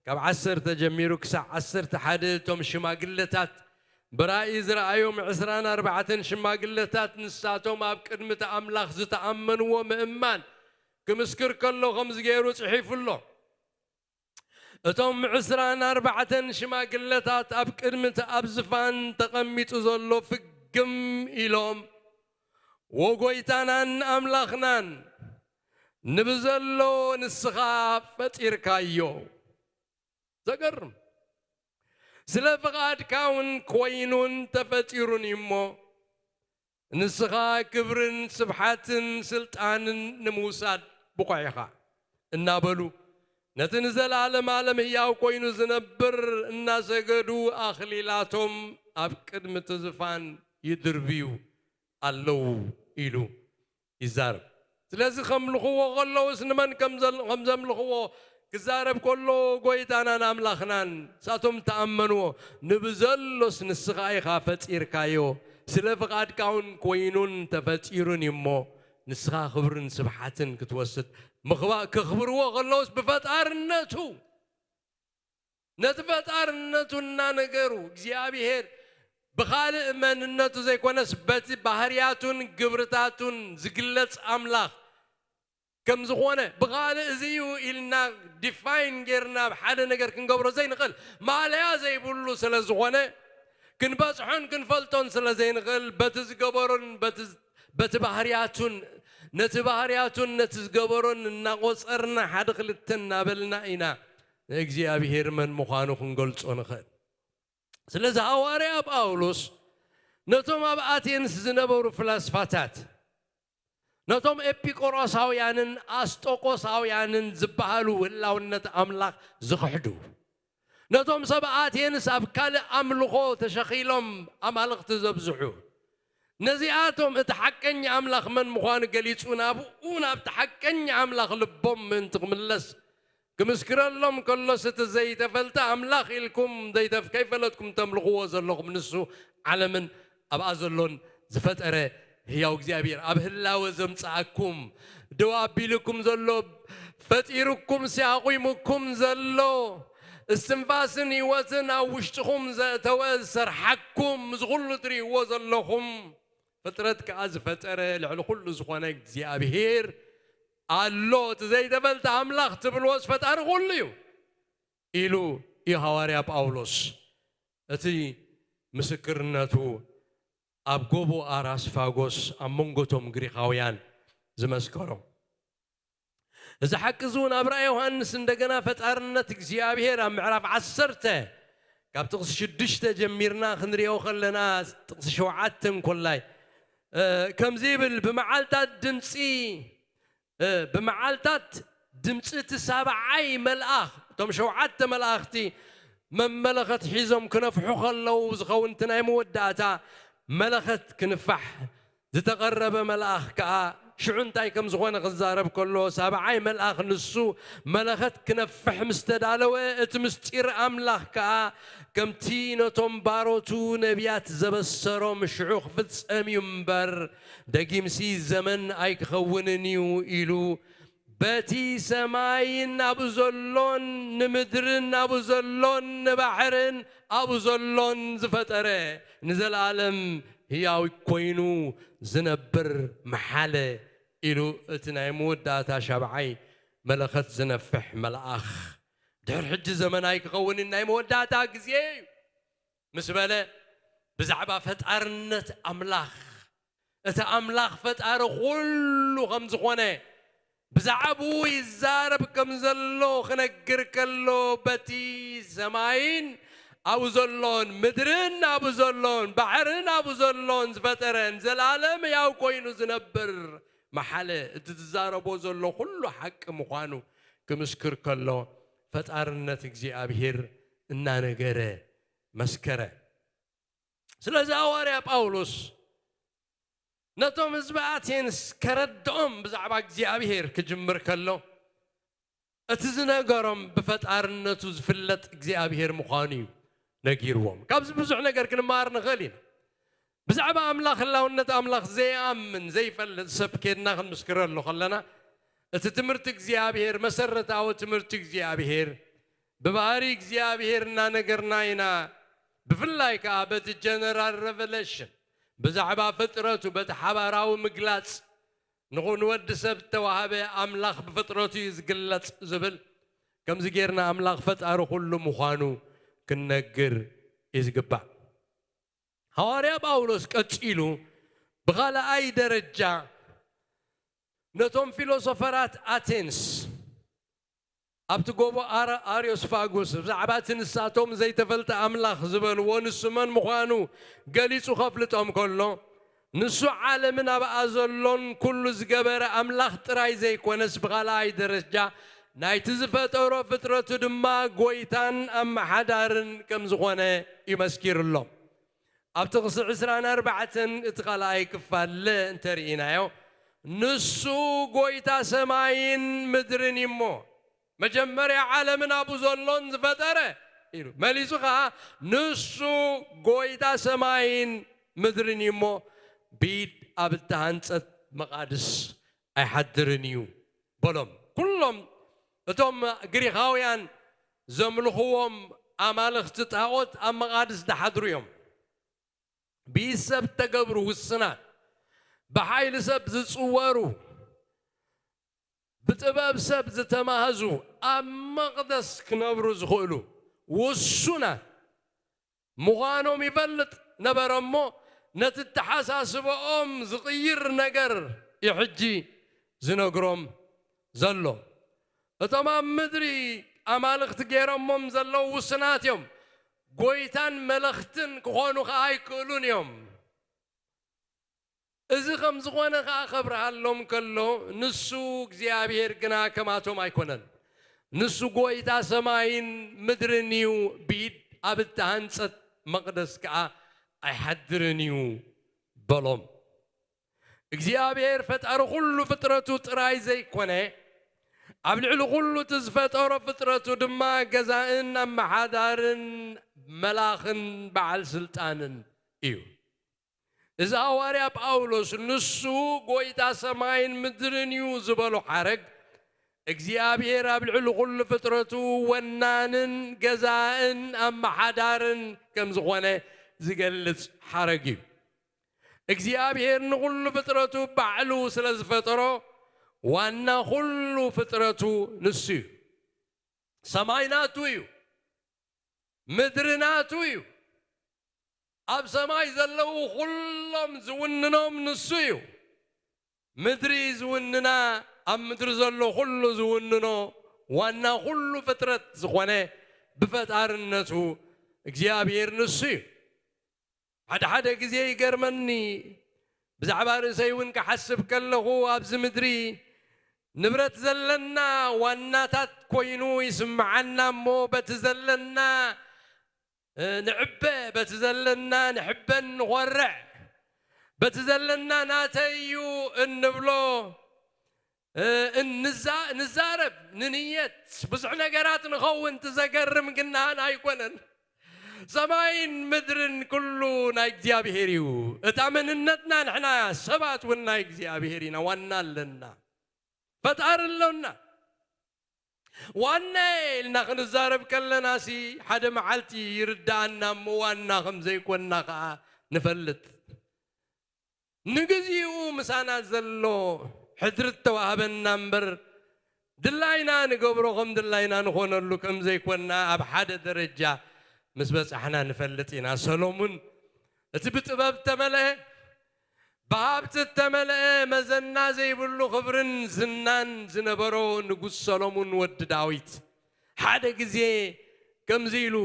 ካብ ዓሰርተ ጀሚሩ ክሳዕ ዓሰርተ ሓደ እቶም ሽማግለታት ብራእይ ዝረኣዮም ዕስራን ኣርባዕተን ሽማግለታት ንሳቶም ኣብ ቅድሚ እቲ ኣምላኽ ዝተኣመንዎ ምእማን ክምስክር ከሎ ከምዚ ገይሩ ጽሒፉ ኣሎ። እቶም ዕስራን ኣርባዕተን ሽማግለታት ኣብ ቅድሚ እቲ ኣብ ዝፋን ተቐሚጡ ዘሎ ፍግም ኢሎም፣ "ወጎይታናን ኣምላኽናን፣ ንብዘሎ ንስኻ ፈጢርካዮ." ዘገርም። "ስለ ፍቓድካ እውን ኮይኑን ተፈጢሩን እዩ እሞ፣ ንስኻ ክብርን ስብሓትን ስልጣንን ንምውሳድ ብቑዕ ኢኻ" እናበሉ፣ ነቲ ንዘለኣለም ዓለም ህያው ኮይኑ ዝነብር እናሰገዱ ኣኽሊላቶም ኣብ ቅድሚ እቲ ዝፋን ይድርብዩ ኣለዉ ኢሉ ይዛረብ። ስለዚ ከምልኽዎ ከለውስ ንመን ከም ዘል-፣ ከም ዘምልኽዎ ክዛረብ ከሎ፣ ጎይታናን ኣምላኽናን ንሳቶም ተኣመንዎ፣ "ንብዘሎስ ንስኻ ኢኻ ፈጢርካዮ፣ ስለ ፍቓድካ እውን ኮይኑን ተፈጢሩን እዩ እሞ፣ ንስኻ ክብርን ስብሓትን ክትወስድ ምኽባ-" ከኽብርዎ ከለውስ ብፈጣርነቱ፣ ነቲ ፈጣርነቱ እናነገሩ፣ እግዚኣብሔር ብኻልእ መንነቱ ዘይኮነስ በቲ ባህርያቱን ግብርታቱን ዝግለጽ ኣምላኽ ከም ዝኾነ፣ ብኻልእ እዚ እዩ ኢልና ዲፋይን ጌርና ኣብ ሓደ ነገር ክንገብሮ ዘይንኽእል፣ ማለያ ዘይብሉ ስለ ዝኾነ፣ ክንበጽሖን ክንፈልጦን ስለ ዘይንኽእል፣ በቲ ዝገበሮን በቲ፣ በቲ ባህርያቱን፣ ነቲ ባህርያቱን ነቲ ዝገበሮን እናቖጸርና ሓደ ክልተ እናበልና ኢና ንእግዚኣብሔር መን ምዃኑ ክንገልጾ ንኽእል። ስለዚ ሃዋርያ ጳውሎስ ነቶም ኣብ ኣቴንስ ዝነበሩ ፍላስፋታት፣ ነቶም ኤጲቆሮሳውያንን ኣስጦቆሳውያንን ዝበሃሉ ህላውነት ኣምላኽ ዝኽሕዱ፣ ነቶም ሰብ ኣቴንስ ኣብ ካልእ ኣምልኾ ተሸኺሎም ኣማልኽቲ ዘብዝሑ፣ ነዚኣቶም እቲ ሓቀኛ ኣምላኽ መን ምዃኑ ገሊጹ ናብኡ፣ ናብቲ ሓቀኛ ኣምላኽ ልቦም ምእንቲ ክምለስ ክምስክረሎም ከሎስ፣ እቲ ዘይተፈልጠ ኣምላኽ ኢልኩም ዘይተፍ-፣ ከይፈለጥኩም ተምልኽዎ ዘለኹም፣ ንሱ ዓለምን ኣብኣ ዘሎን ዝፈጠረ ህያው እግዚኣብሔር፣ ኣብ ህላወ ዘምጽኣኩም፣ ደው ኣቢልኩም ዘሎ፣ ፈጢሩኩም፣ ኣቑሙኩም ዘሎ፣ እስትንፋስን ህይወትን ኣብ ውሽጥኹም ዘእተወ፣ ዝሰርሓኩም፣ እዚ ኩሉ ትርእይዎ ዘለኹም ፍጥረት ከኣ ዝፈጠረ ልዕሊ ኩሉ ዝኾነ እግዚኣብሔር ኣሎ። እቲ ዘይተፈልጠ ኣምላኽ ትብልዎስ ፈጣሪ ኩሉ እዩ ኢሉ እዩ ሃዋርያ ጳውሎስ እቲ ምስክርነቱ ኣብ ጎቦ ኣራስፋጎስ ኣብ መንጎቶም ግሪኻውያን ዝመስከሮ። እዚ ሓቂ እዚ እውን ኣብ ራእይ ዮሃንስ እንደገና ፈጣርነት እግዚኣብሔር ኣብ ምዕራፍ ዓሰርተ ካብ ጥቕሲ ሽዱሽተ ጀሚርና ክንሪኦ ከለና፣ ጥቕሲ ሸውዓተ እንኮላይ፣ እ፣ ከምዚ ይብል፣ "ብመዓልታት ድምፂ፣ እ፣ ብመዓልታት ድምፂ እቲ ሳብዓይ መልኣኽ"፣ እቶም ሸውዓተ መላእኽቲ መመለኸት ሒዞም ክነፍሑ ከለዉ ዝኸውን እቲ ናይ መወዳእታ መለኸት ክንፋሕ ዝተቐረበ መልኣኽ ከኣ ሽዑ እንታይ ከም ዝኾነ ክዛረብ ከሎ፣ ሳብዓይ መልኣኽ ንሱ መለኸት ክነፍሕ ምስ ተዳለወ፣ እቲ ምስጢር ኣምላኽ ከኣ ከምቲ ነቶም ባሮቱ ነቢያት ዘበሰሮም ሽዑ ክፍጸም እዩ እምበር፣ ደጊምሲ ዘመን ኣይክኸውንን እዩ ኢሉ፣ በቲ ሰማይን ኣብኡ ዘሎን፣ ንምድርን ኣብኡ ዘሎን፣ ንባሕርን ኣብኡ ዘሎን ዝፈጠረ፣ ንዘለኣለም ህያው ኮይኑ ዝነብር መሓለ ኢሉ፣ እቲ ናይ መወዳእታ ሻብዓይ መለኸት ዝነፍሕ መልኣኽ፣ ድሕሪ ሕጂ ዘመን ኣይክኸውንን፣ ናይ መወዳእታ ግዜ እዩ ምስ በለ፣ ብዛዕባ ፈጣርነት ኣምላኽ፣ እቲ ኣምላኽ ፈጣሪ ኩሉ ከም ዝኾነ፣ ብዛዕባኡ ይዛረብ ከም ዘሎ ክነግር ከሎ፣ በቲ ሰማይን ኣብኡ ዘሎን፣ ምድርን ኣብኡ ዘሎን፣ ባሕርን ኣብኡ ዘሎን ዝፈጠረ፣ ንዘለኣለም ሕያው ኮይኑ ዝነብር መሓለ፣ እቲ ዝዛረቦ ዘሎ ኩሉ ሓቂ ምዃኑ ክምስክር ከሎ፣ ፈጣርነት እግዚኣብሔር እናነገረ መስከረ። ስለዚ ሃዋርያ ጳውሎስ ነቶም ህዝቢ ኣቴንስ ከረድኦም ብዛዕባ እግዚኣብሔር ክጅምር ከሎ፣ እቲ ዝነገሮም ብፈጣርነቱ ዝፍለጥ እግዚኣብሔር ምዃኑ እዩ ነጊርዎም። ካብዚ ብዙሕ ነገር ክንመሃር ንኽእል ኢና። ብዛዕባ ኣምላኽ ህላውነት ኣምላኽ ዘይኣምን ዘይፈልጥ ሰብ ኬድና ክንምስክረሉ ከለና፣ እቲ ትምህርቲ እግዚኣብሔር፣ መሰረታዊ ትምህርቲ እግዚኣብሔር፣ ብባህሪ እግዚኣብሔር እናነገርና ኢና። ብፍላይ ከኣ በቲ ጀነራል ሬቨሌሽን፣ ብዛዕባ ፍጥረቱ በቲ ሓባራዊ ምግላጽ፣ ንኹ-፣ ንወዲ ሰብ እተዋህበ ኣምላኽ ብፍጥረቱ እዩ ዝግለጽ ዝብል፣ ከምዚ ጌርና ኣምላኽ ፈጣሪ ኩሉ ምዃኑ ክንነግር እዩ ዝግባእ። ሃዋርያ ጳውሎስ ቀጺሉ ብኻልኣይ ደረጃ ነቶም ፊሎሶፈራት ኣቴንስ ኣብቲ ጎቦ ኣረ-፣ ኣርዮስፋጎስ ብዛዕባ እቲ ንሳቶም ዘይተፈልጠ ኣምላኽ ዝበልዎ፣ ንሱ መን ምዃኑ ገሊጹ ከፍልጦም ከሎ፣ ንሱ ዓለምን ኣብኣ ዘሎን ኩሉ ዝገበረ ኣምላኽ ጥራይ ዘይኮነስ፣ ብኻልኣይ ደረጃ ናይቲ ዝፈጠሮ ፍጥረቱ ድማ ጎይታን ኣመሓዳርን ከም ዝኾነ እዩ መስኪሩሎም። ኣብ ጥቕሲ ዕስራን ኣርባዕተን እቲ ካልኣይ ክፋል እንተርኢናዮ፣ ንሱ ጎይታ ሰማይን ምድርን እዩ እሞ፣ መጀመርያ ዓለምን ኣብኡ ዘሎን ዝፈጠረ ኢሉ መሊሱ ኸዓ፣ ንሱ ጎይታ ሰማይን ምድርን እዩ እሞ፣ ብኢድ ኣብ እተሃንጸት መቓድስ ኣይሓድርን እዩ በሎም። ኩሎም እቶም ግሪኻውያን ዘምልኽዎም ኣማልኽቲ ጣዖት ኣብ መቓድስ ዝሓድሩ እዮም። ብኢድ ሰብ ተገብሩ ውስናት፣ ብሓይሊ ሰብ ዝጽወሩ፣ ብጥበብ ሰብ ዝተማህዙ፣ ኣብ መቕደስ ክነብሩ ዝኽእሉ ውሱናት ምዃኖም ይፈልጥ ነበረ እሞ፣ ነቲ ኣተሓሳስባኦም ዝቕይር ነገር እዩ ሕጂ ዝነግሮም ዘሎ። እቶም ኣብ ምድሪ ኣማልኽቲ ገይሮሞም ዘለዉ ውሱናት እዮም። ጎይታን መለኽትን ክኾኑ ኸዓ ኣይክእሉን እዮም። እዚ ከም ዝኾነ ኸዓ ከብርሃሎም ከሎ፣ ንሱ እግዚኣብሔር ግና ከማቶም ኣይኮነን። ንሱ ጎይታ ሰማይን ምድርን እዩ፣ ብኢድ ኣብ እተሃንጸት መቕደስ ከኣ ኣይሓድርን እዩ በሎም። እግዚኣብሔር ፈጣሪ ኩሉ ፍጥረቱ ጥራይ ዘይኮነ፣ ኣብ ልዕሊ ኩሉ እቲ ዝፈጠሮ ፍጥረቱ ድማ ገዛእን ኣመሓዳርን መላኽን በዓል ስልጣንን እዩ። እዚ ሃዋርያ ጳውሎስ ንሱ ጎይታ ሰማይን ምድርን እዩ ዝበሎ ሓረግ፣ እግዚኣብሔር ኣብ ልዕሊ ኩሉ ፍጥረቱ ወናንን ገዛእን ኣመሓዳርን ከም ዝኾነ ዝገልጽ ሓረግ እዩ። እግዚኣብሔር ንኹሉ ፍጥረቱ ባዕሉ ስለ ዝፈጠሮ፣ ዋና ኩሉ ፍጥረቱ ንሱ እዩ። ሰማይ ናቱ እዩ። ምድሪ ናቱ እዩ። ኣብ ሰማይ ዘለዉ ኩሎም ዝውንኖም ንሱ እዩ። ምድሪ ዝውንና፣ ኣብ ምድሪ ዘሎ ኩሉ ዝውንኖ፣ ዋና ኩሉ ፍጥረት ዝኾነ ብፈጣርነቱ እግዚኣብሔር ንሱ እዩ። ሓደ ሓደ ግዜ ይገርመኒ፣ ብዛዕባ ርእሰይ እውን ክሓስብ ከለኹ፣ ኣብዚ ምድሪ ንብረት ዘለና ዋናታት ኮይኑ ይስምዓና እሞ፣ በቲ ዘለና፣ እ፣ ንዕበ፣ በቲ ዘለና ንሕበን ንኾርዕ፣ በቲ ዘለና ናተይ እዩ እንብሎ፣ እ፣ እንዛ-፣ ንዛረብ፣ ንንየት፣ ብዙሕ ነገራት ንኸውን፣ እቲ ዘገርም ግን ንዓና ኣይኮነን። ሰማይን ምድርን ኩሉ ናይ እግዚኣብሔር እዩ። እታ መንነትና ንሕና ሰባት እውን ናይ እግዚኣብሔር ኢና። ዋና ኣለና። ፈጣሪ ኣሎና። ዋና ኢልና ክንዛረብ ከለናሲ ሓደ መዓልቲ ይርድኣና እሞ ዋና ከም ዘይኮንና ከኣ ንፈልጥ። ንግዚኡ ምሳና ዘሎ ሕድሪ እተዋህበና እምበር፣ ድላይና ንገብሮ ከም ድላይና ንኾነሉ ከም ዘይኮንና ኣብ ሓደ ደረጃ ምስ በጻሕና ንፈልጥ ኢና። ሰሎሙን እቲ ብጥበብ እተመልአ፣ ብሃብቲ እተመልአ መዘና ዘይብሉ ክብርን ዝናን ዝነበሮ ንጉስ ሰሎሙን ወዲ ዳዊት ሓደ ግዜ ከምዚ ኢሉ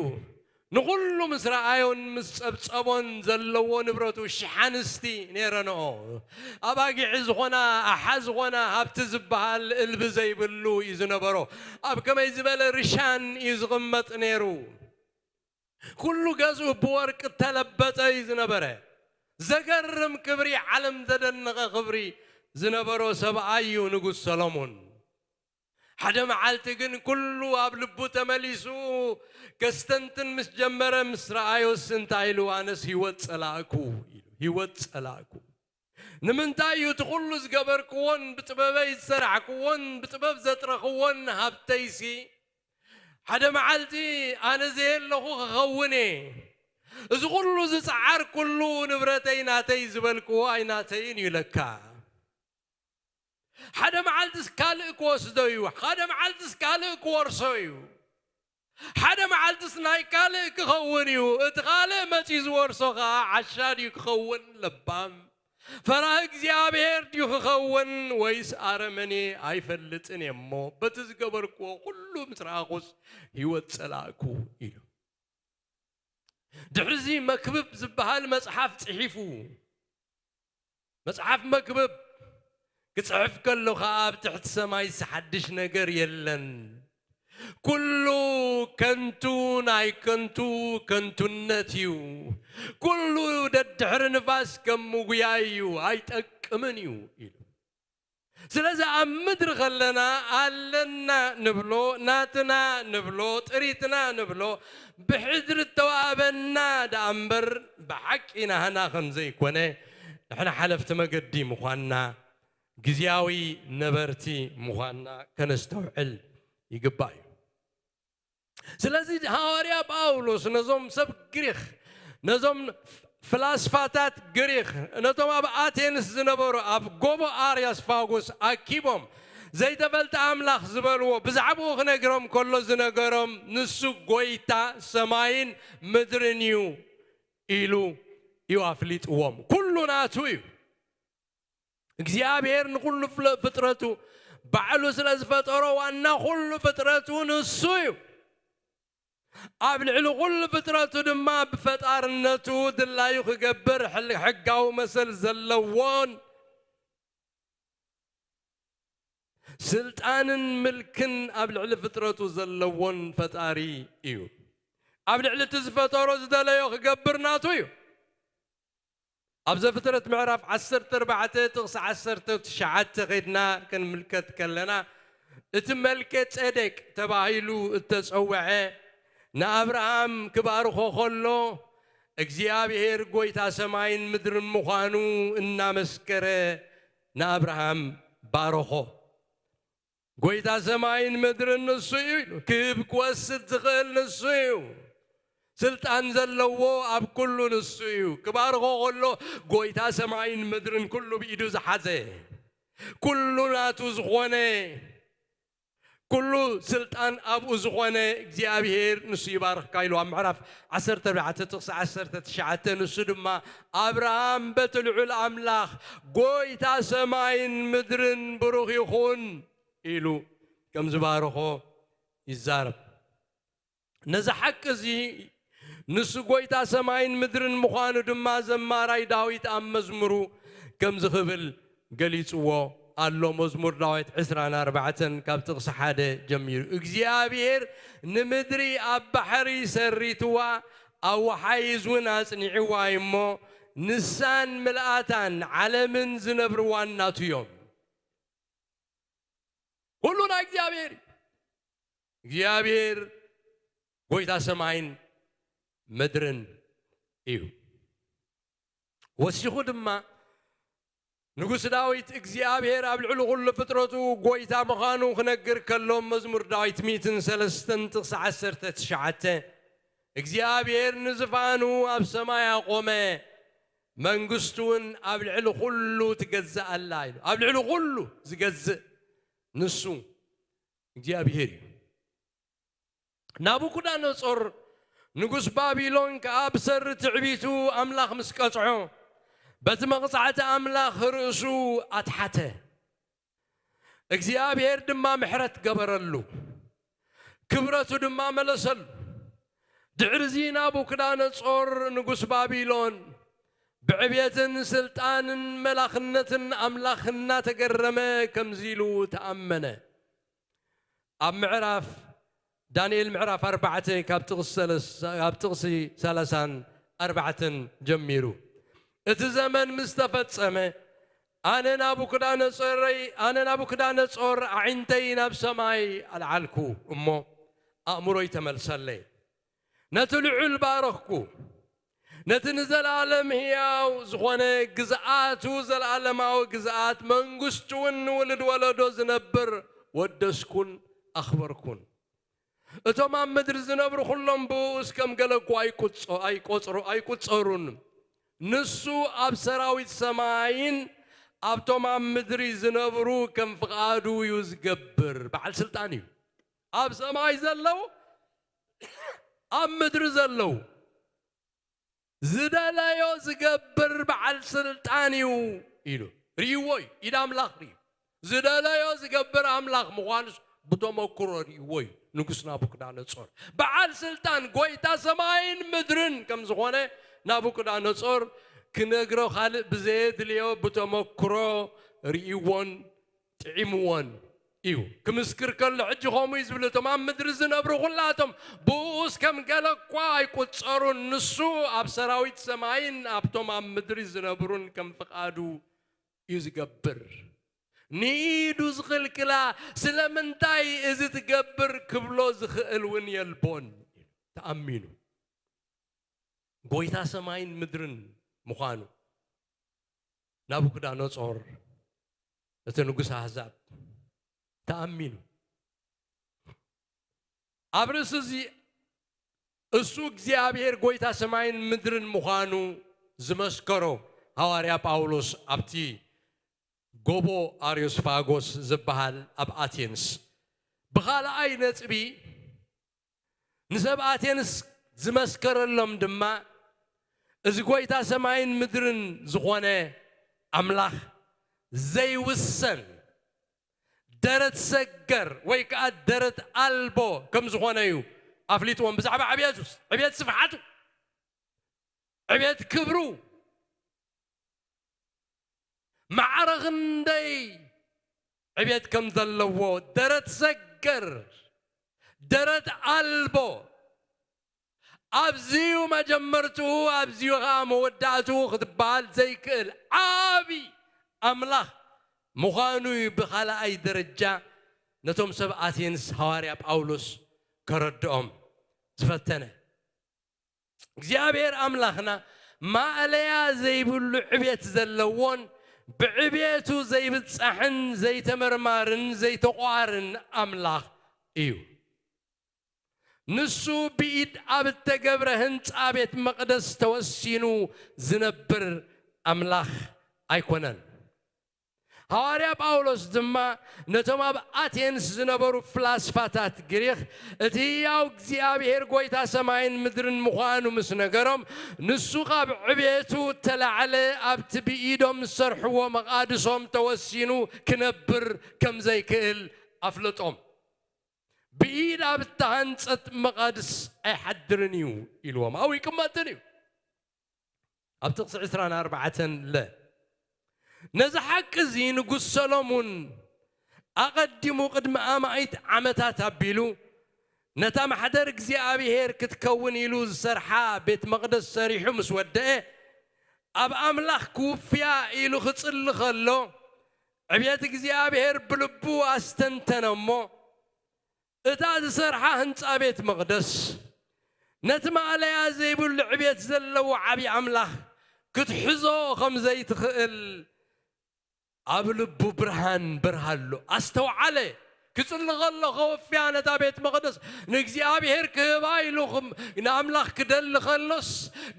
ንኹሉ ምስ ረኣዮን ምስ ጸብጸቦን ዘለዎ ንብረቱ ሽሕ ኣንስቲ ነይረንኦ። ኣባጊዕ ዝኾና፣ ኣሓ ዝኾና፣ ሃብቲ ዝበሃል እልቢ ዘይብሉ እዩ ዝነበሮ። ኣብ ከመይ ዝበለ ርሻን እዩ ዝቕመጥ ነይሩ። ኩሉ ገዝኡ ብወርቂ እተለበጠ እዩ ዝነበረ። ዘገርም ክብሪ፣ ዓለም ዘደነቐ ክብሪ ዝነበሮ ሰብኣይ እዩ ንጉስ ሰሎሞን። ሓደ መዓልቲ ግን ኩሉ ኣብ ልቡ ተመሊሱ ከስተንትን ምስ ጀመረ፣ ምስ ረኣዮስ እንታይ ኢሉ? ኣነስ ህይወት ጸላእኩ ኢሉ። ህይወት ጸላእኩ። ንምንታይ እዩ እቲ ኩሉ ዝገበርክዎን ብጥበበይ ዝሰራሕክዎን ብጥበብ ዘጥረኽዎን ሃብተይሲ ሓደ መዓልቲ ኣነ ዘየለኹ ክኸውን እየ? እዚ ኩሉ ዝጸዓርኩሉ ንብረተይ ናተይ ዝበልክዎ ኣይናተይን እዩ ለካ። ሓደ መዓልትስ ካልእ ክወስዶ እዩ፣ ሓደ መዓልትስ ካልእ ክወርሶ እዩ። ሓደ መዓልትስ ናይ ካልእ ክኸውን እዩ፣ እቲ ካልእ መጺኡ ዝወርሶ ኸኣ ዓሻ ድዩ ክኸውን? ለባም ፈራህ እግዚኣብሔር ድዩ ክኸውን ወይስ ኣረመኔ? ኣይፈልጥን እየ እሞ፣ በቲ ዝገበርክዎ ኩሉ ምስ ረኣኹስ ህይወት ጸላእኩ ኢሉ። ድሕሪዚ መክብብ ዝበሃል መጽሓፍ ጽሒፉ። መጽሓፍ መክብብ ክጽሕፍ ከሎ ኸኣ ኣብ ትሕቲ ሰማይ ዝሓድሽ ነገር የለን። ኩሉ ከንቱ ናይ ከንቱ ከንቱነት እዩ። ኩሉ ደድሕሪ ንፋስ ከም ምጉያይ እዩ፣ ኣይጠቅምን እዩ ኢሉ። ስለዚ ኣብ ምድሪ ከለና ኣለና ንብሎ፣ ናትና ንብሎ፣ ጥሪትና ንብሎ፣ ብሕድሪ እተዋህበና ደኣ እምበር ብሓቂ ናህና ከም ዘይኮነ ንሕና ሓለፍቲ መገዲ ምዃንና፣ ግዝያዊ ነበርቲ ምዃንና ከነስተውዕል ይግባእ እዩ። ስለዚ ሃዋርያ ጳውሎስ ነዞም ሰብ ግሪኽ፣ ነዞም ፍላስፋታት ግሪኽ፣ ነቶም ኣብ ኣቴንስ ዝነበሩ ኣብ ጎቦ ኣርያስፋጎስ ኣኪቦም ዘይተፈልጠ ኣምላኽ ዝበልዎ ብዛዕባኡ ክነግሮም ከሎ ዝነገሮም ንሱ ጎይታ ሰማይን ምድርን እዩ ኢሉ እዩ ኣፍሊጥዎም። ኩሉ ናቱ እዩ። እግዚኣብሔር ንኹሉ ፍለ-፣ ፍጥረቱ ባዕሉ ስለ ዝፈጠሮ ዋና ኩሉ ፍጥረቱ ንሱ እዩ። ኣብ ልዕሊ ኩሉ ፍጥረቱ ድማ ብፈጣርነቱ ድላዩ ክገብር ሕል-፣ ሕጋዊ መሰል ዘለዎን ስልጣንን ምልክን ኣብ ልዕሊ ፍጥረቱ ዘለዎን ፈጣሪ እዩ። ኣብ ልዕሊ እቲ ዝፈጠሮ ዝደለዮ ክገብር ናቱ እዩ። ኣብ ዘፍጥረት ምዕራፍ ዓሰርተ ኣርባዕተ ጥቕሲ ዓሰርተ ትሽዓተ ኸይድና ክንምልከት ከለና፣ እቲ መልከ ጼዴቅ ተባሂሉ እተጸውዐ ንኣብርሃም ክባርኾ ኸሎ፣ እግዚኣብሔር ጐይታ ሰማይን ምድርን ምዃኑ እናመስከረ ንኣብርሃም ባረኾ። ጐይታ ሰማይን ምድርን ንሱ እዩ ኢሉ። ክህብ ክወስድ ዝኽእል ንሱ እዩ። ስልጣን ዘለዎ ኣብ ኩሉ ንሱ እዩ። ክባርኾ ከሎ ጐይታ ሰማይን ምድርን ኩሉ ብኢዱ ዝሓዘ፣ ኩሉ ናቱ ዝኾነ፣ ኩሉ ስልጣን ኣብኡ ዝኾነ እግዚኣብሔር ንሱ ይባርኽካ ኢሉ ኣብ ምዕራፍ ዓሰርተ ኣርባዕተ ጥቕሲ ዓሰርተ ትሽዓተ። ንሱ ድማ ኣብርሃም በቲ ልዑል ኣምላኽ ጐይታ ሰማይን ምድርን ብሩኽ ይኹን ኢሉ ከም ዝባረኾ ይዛረብ። ነዚ ሓቂ እዚ ንሱ ጐይታ ሰማይን ምድርን ምዃኑ ድማ ዘማራይ ዳዊት ኣብ መዝሙሩ ከምዚ ክብል ገሊጽዎ ኣሎ። መዝሙር ዳዊት ዕስራን ኣርባዕተን ካብ ጥቕሲ ሓደ ጀሚሩ፣ እግዚኣብሔር ንምድሪ ኣብ ባሕሪ ሰሪትዋ፣ ኣብ ወሓይዝ እውን ኣጽኒዕዋ እዩ እሞ፣ ንሳን ምልኣታን ዓለምን ዝነብርዋን ናቱ እዮም። ኩሉ ናይ እግዚኣብሔር እዩ። እግዚኣብሔር ጐይታ ሰማይን ምድርን እዩ። ወሲኹ ድማ ንጉስ ዳዊት እግዚኣብሔር ኣብ ልዕሊ ኩሉ ፍጥረቱ ጐይታ ምዃኑ ክነግር ከሎ፣ መዝሙር ዳዊት ሚእትን ሰለስተን ጥቕሲ ዓሰርተ ትሽዓተ፣ እግዚኣብሔር ንዝፋኑ ኣብ ሰማይ ኣቖመ፣ መንግስቱ እውን ኣብ ልዕሊ ኩሉ ትገዝእ ኣላ ኢሉ። ኣብ ልዕሊ ኩሉ ዝገዝእ ንሱ እግዚኣብሔር እዩ። ናቡከደነጾር ንጉስ ባቢሎን ከኣ ብሰሪ ትዕቢቱ ኣምላኽ ምስ ቀጽዖ፣ በቲ መቕጻዕቲ ኣምላኽ ርእሱ ኣትሓተ። እግዚኣብሔር ድማ ምሕረት ገበረሉ፣ ክብረቱ ድማ መለሰሉ። ድሕርዚ ናቡክዳነጾር ንጉስ ባቢሎን ብዕብየትን ስልጣንን መላኽነትን ኣምላኽ እናተገረመ ከምዚ ኢሉ ተኣመነ። ኣብ ምዕራፍ ዳንኤል ምዕራፍ ኣርባዕተ ካብ ጥቕሲ ሰለስ-፣ ካብ ጥቕሲ ሰላሳን ኣርባዕተን ጀሚሩ፣ እቲ ዘመን ምስ ተፈጸመ፣ ኣነ ናቡክዳነጾረይ፣ ኣነ ናቡክዳነጾር ኣዒንተይ ናብ ሰማይ ኣልዓልኩ እሞ፣ ኣእምሮይ ተመልሰለይ። ነቲ ልዑል ባረኽኩ። ነቲ ንዘለኣለም ህያው ዝኾነ ግዝኣቱ፣ ዘለኣለማዊ ግዝኣት፣ መንግስቱ እውን ንውሉድ ወለዶ ዝነብር ወደስኩን ኣኽበርኩን። እቶም ኣብ ምድሪ ዝነብሩ ኩሎም ብኡስ ከም ገለ እኳ ኣይቁጾ-፣ ኣይቆጽሩ-፣ ኣይቁጸሩን። ንሱ ኣብ ሰራዊት ሰማይን ኣብቶም ኣብ ምድሪ ዝነብሩ ከም ፍቓዱ እዩ ዝገብር። በዓል ስልጣን እዩ። ኣብ ሰማይ ዘለዉ፣ ኣብ ምድሪ ዘለዉ፣ ዝደለዮ ዝገብር በዓል ስልጣን እዩ ኢሉ። ርእይዎ እዩ፣ ኢድ ኣምላኽ ርእዩ። ዝደለዮ ዝገብር ኣምላኽ ምዃኑስ ብተመክሮ ርእይዎ እዩ። ንጉስ ናቡክዳነጾር በዓል ስልጣን፣ ጎይታ ሰማይን ምድርን ከም ዝኾነ ናቡክዳነጾር ክነግሮ ካልእ ብዘየድልዮ ብተመክሮ ርእይዎን ጥዒምዎን እዩ። ክምስክር ከሎ፣ ሕጂ ከምኡ እዩ ዝብል፣ እቶም ኣብ ምድሪ ዝነብሩ ኩላቶም ብኡስ ከም ገለ እኳ ኣይቁጸሩን። ንሱ ኣብ ሰራዊት ሰማይን ኣብቶም ኣብ ምድሪ ዝነብሩን ከም ፍቓዱ እዩ ዝገብር። ንኢዱ ዝኽልክላ ስለምንታይ እዚ ትገብር ክብሎ ዝኽእል እውን የልቦን። ተኣሚኑ ጎይታ ሰማይን ምድርን ምዃኑ ናቡክዳነጾር፣ እቲ ንጉስ ኣህዛብ፣ ተኣሚኑ። ኣብ ርእሲ እዚ፣ እሱ እግዚኣብሔር ጎይታ ሰማይን ምድርን ምዃኑ ዝመስከሮ ሃዋርያ ጳውሎስ ኣብቲ ጎቦ ኣርዮስፋጎስ ዝበሃል ኣብ ኣቴንስ፣ ብኻልኣይ ነጥቢ፣ ንሰብ ኣቴንስ ዝመስከረሎም ድማ፣ እዚ ጎይታ ሰማይን ምድርን ዝኾነ ኣምላኽ ዘይውሰን፣ ደረት ሰገር ወይ ከዓ ደረት ኣልቦ ከም ዝኾነ እዩ ኣፍሊጥዎም። ብዛዕባ ዕብየቱስ፣ ዕብየት ስፍሓቱ፣ ዕብየት ክብሩ፣ ማዕረ ክንደይ ዕብየት ከም ዘለዎ፣ ደረት ሰገር፣ ደረት ኣልቦ፣ ኣብዚዩ መጀመርትኡ፣ ኣብዚዩ ኸዓ መወዳእትኡ ክትበሃል ዘይክእል ዓቢ ኣምላኽ ምዃኑ እዩ ብኻልኣይ ደረጃ ነቶም ሰብ ኣቴንስ ሃዋርያ ጳውሎስ ከረድኦም ዝፈተነ። እግዚኣብሔር ኣምላኽና ማእለያ ዘይብሉ ዕብየት ዘለዎን ብዕብየቱ ዘይብጻሕን ዘይተመርማርን ዘይተቋርን ኣምላኽ እዩ። ንሱ ብኢድ ኣብ እተገብረ ህንጻ ቤት መቕደስ ተወሲኑ ዝነብር ኣምላኽ ኣይኮነን። ሃዋርያ ጳውሎስ ድማ ነቶም ኣብ ኣቴንስ ዝነበሩ ፍላስፋታት ግሪኽ፣ እቲ ህያው እግዚኣብሔር ጎይታ ሰማይን ምድርን ምዃኑ ምስ ነገሮም፣ ንሱ ካብ ዕቤቱ እተላዕለ ኣብቲ ብኢዶም ዝሰርሕዎ መቓድሶም ተወሲኑ ክነብር ከም ዘይክእል ኣፍለጦም። ብኢድ ኣብ እተሃንጸት መቓድስ ኣይሓድርን እዩ ኢልዎም፣ ኣብኡ ይቅመጥን እዩ። ኣብ ጥቕሲ ዕስራን ኣርባዕተን ለ፣ ነዚ ሓቂ እዚ ንጉስ ሰሎሙን ኣቐዲሙ ቅድሚ ኣማኢት ዓመታት ኣቢሉ ነታ ማሕደር እግዚኣብሔር ክትከውን ኢሉ ዝሰርሓ ቤት መቕደስ ሰሪሑ ምስ ወደአ፣ ኣብ ኣምላኽ ክውፍያ ኢሉ ክጽሊ ከሎ፣ ዕብየት እግዚኣብሔር ብልቡ ኣስተንተነ እሞ፣ እታ ዝሰርሓ ህንጻ ቤት መቕደስ፣ ነቲ ማእለያ ዘይብሉ ዕብየት ዘለዎ ዓቢ ኣምላኽ ክትሕዞ ከም ዘይትኽእል ኣብ ልቡ ብርሃን በርሃሉ። ኣስተውዓለ። ክጽሊ ከሎ ከወፍያ ነታ ቤት መቕደስ ንእግዚኣብሔር ክህባ ኢሉ ክም-፣ ንኣምላኽ ክደሊ ከሎስ፣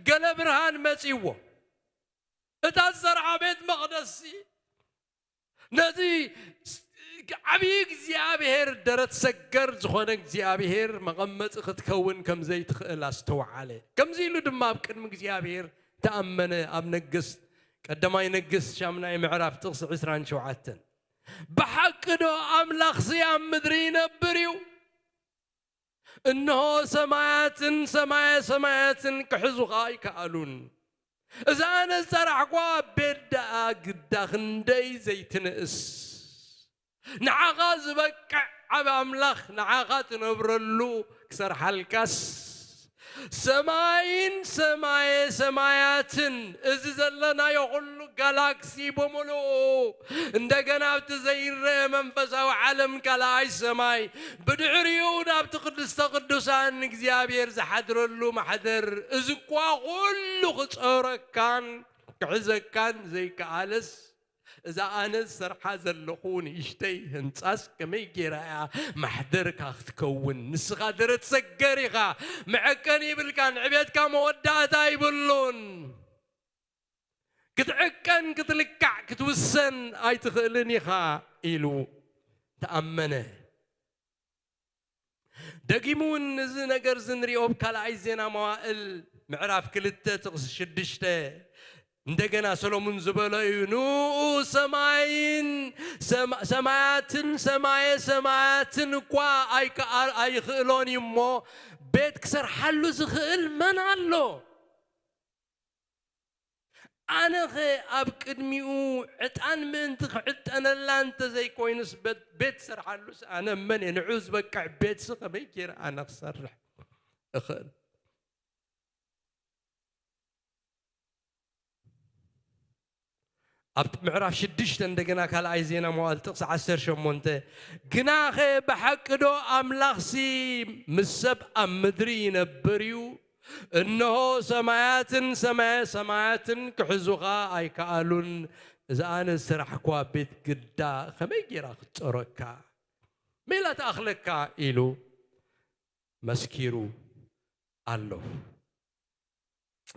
ገለ ብርሃን መጺዎ። እታ ዝሰርሓ ቤት መቕደስ ነቲ ዓብዪ እግዚኣብሔር፣ ደረት ሰገር ዝኾነ እግዚኣብሔር መቐመጢ ክትከውን ከም ዘይትኽእል ኣስተውዓለ። ከምዚ ኢሉ ድማ ኣብ ቅድሚ እግዚኣብሔር ተኣመነ፣ ኣብ ነገስ-፣ ቀዳማይ ነገስት ሻምናይ ምዕራፍ ጥቕሲ ዕስራን ሸውዓተን። ብሓቂ ዶ ኣምላኽሲ ኣብ ምድሪ ይነብር እዩ? እንሆ ሰማያትን ሰማየ ሰማያትን ክሕዙኻ ኣይከኣሉን። እዛ ኣነ ዝጸራሕኳ ቤት ደኣ ግዳ ክንደይ ዘይትንእስ። ንዓኻ ዝበቅዕ ዓብ ኣምላኽ ንዓኻ ትነብረሉ ክሰርሓልካስ ሰማይን ሰማየ ሰማያትን እዚ ዘለናዮ ኩሉ ጋላክሲ ብምሉኡ እንደገና ኣብቲ ዘይረአ መንፈሳዊ ዓለም ካልኣይ ሰማይ ብድሕሪኡ ናብቲ ቅድስተ ቅዱሳን እግዚኣብሔር ዝሓድረሉ ማሕደር እዚ እኳ ኩሉ ክጸረካን ክሕዘካን ዘይከኣለስ እዛ ኣነ ዝሰርሓ ዘለኹ ንእሽተይ ህንጻስ ከመይ ጌራ እያ ማሕደርካ ክትከውን? ንስኻ ደረት ሰገር ኢኻ፣ መዐቀኒ ይብልካን ዕቤትካ መወዳእታ ይብሉን። ክትዕቀን ክትልካዕ ክትውሰን ኣይትኽእልን ኢኻ ኢሉ ተኣመነ። ደጊሙ እውን እዚ ነገር እዚ ንሪኦ ኣብ ካልኣይ ዜና መዋእል ምዕራፍ ክልተ ጥቕሲ ሽዱሽተ እንደገና ሰሎሙን ዝበሎ እዩ። ንኡ ሰማይን ሰማ- ሰማያትን ሰማየ ሰማያትን እኳ ኣይከኣ- ኣይኽእሎን እዩ እሞ ቤት ክሰርሓሉ ዝኽእል መን ኣሎ? ኣነኸ ኣብ ቅድሚኡ ዕጣን ምእንቲ ክዕጠነላ እንተዘይኮይኑስ በት- ቤት ክሰርሓሉስ ኣነ መን እየ? ንዑ ዝበቅዕ ቤትሲ ከመይ ገይረ ኣነ ክሰርሕ እኽእል? ኣብ ምዕራፍ ሽዱሽተ እንደገና ካልኣይ ዜና መዋእል ጥቕሲ ዓሰርተ ሸሞንተ ግናኸ ብሓቂ ዶ ኣምላኽሲ ምስ ሰብ ኣብ ምድሪ ይነብር እዩ? እንሆ ሰማያትን ሰማየ ሰማያትን ክሕዙኻ ኣይከኣሉን። እዛ ኣነ ዝሰራሕኳ ቤት ግዳ ከመይ ጌራ ክትጸረካ? መይላ ትኣኽለካ ኢሉ መስኪሩ ኣሎ።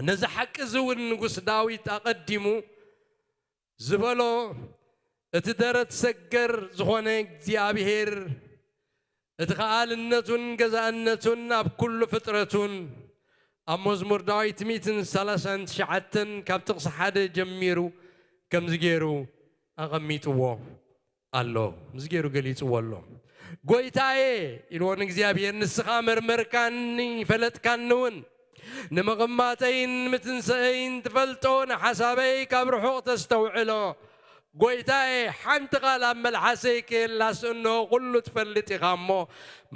ነዚ ሓቂ እዚ እውን ንጉስ ዳዊት ኣቐዲሙ ዝበሎ እቲ ደረት ሰገር ዝኾነ እግዚኣብሔር እቲ ከኣልነቱን ገዛእነቱን ኣብ ኩሉ ፍጥረቱን ኣብ መዝሙር ዳዊት ሚእትን ሰላሳን ትሽዓተን ካብ ጥቕሲ ሓደ ጀሚሩ ከምዚ ገይሩ ኣቐሚጥዎ ኣሎ። ምስ ገይሩ ገሊጽዎ ኣሎ። ጎይታዬ ኢልዎ ንእግዚኣብሔር፣ ንስኻ መርመርካኒ ፈለጥካኒ እውን፣ ንምቕማጠይን ምትንስአይን ትፈልጦ፣ ንሓሳበይ ካብ ርሑቕ ተስተውዕሎ። ጎይታዬ፣ ሓንቲ ቃል ኣብ መልሓሰይ ከየላስ እንሆ ኩሉ ትፈልጥ ኢኻ እሞ፣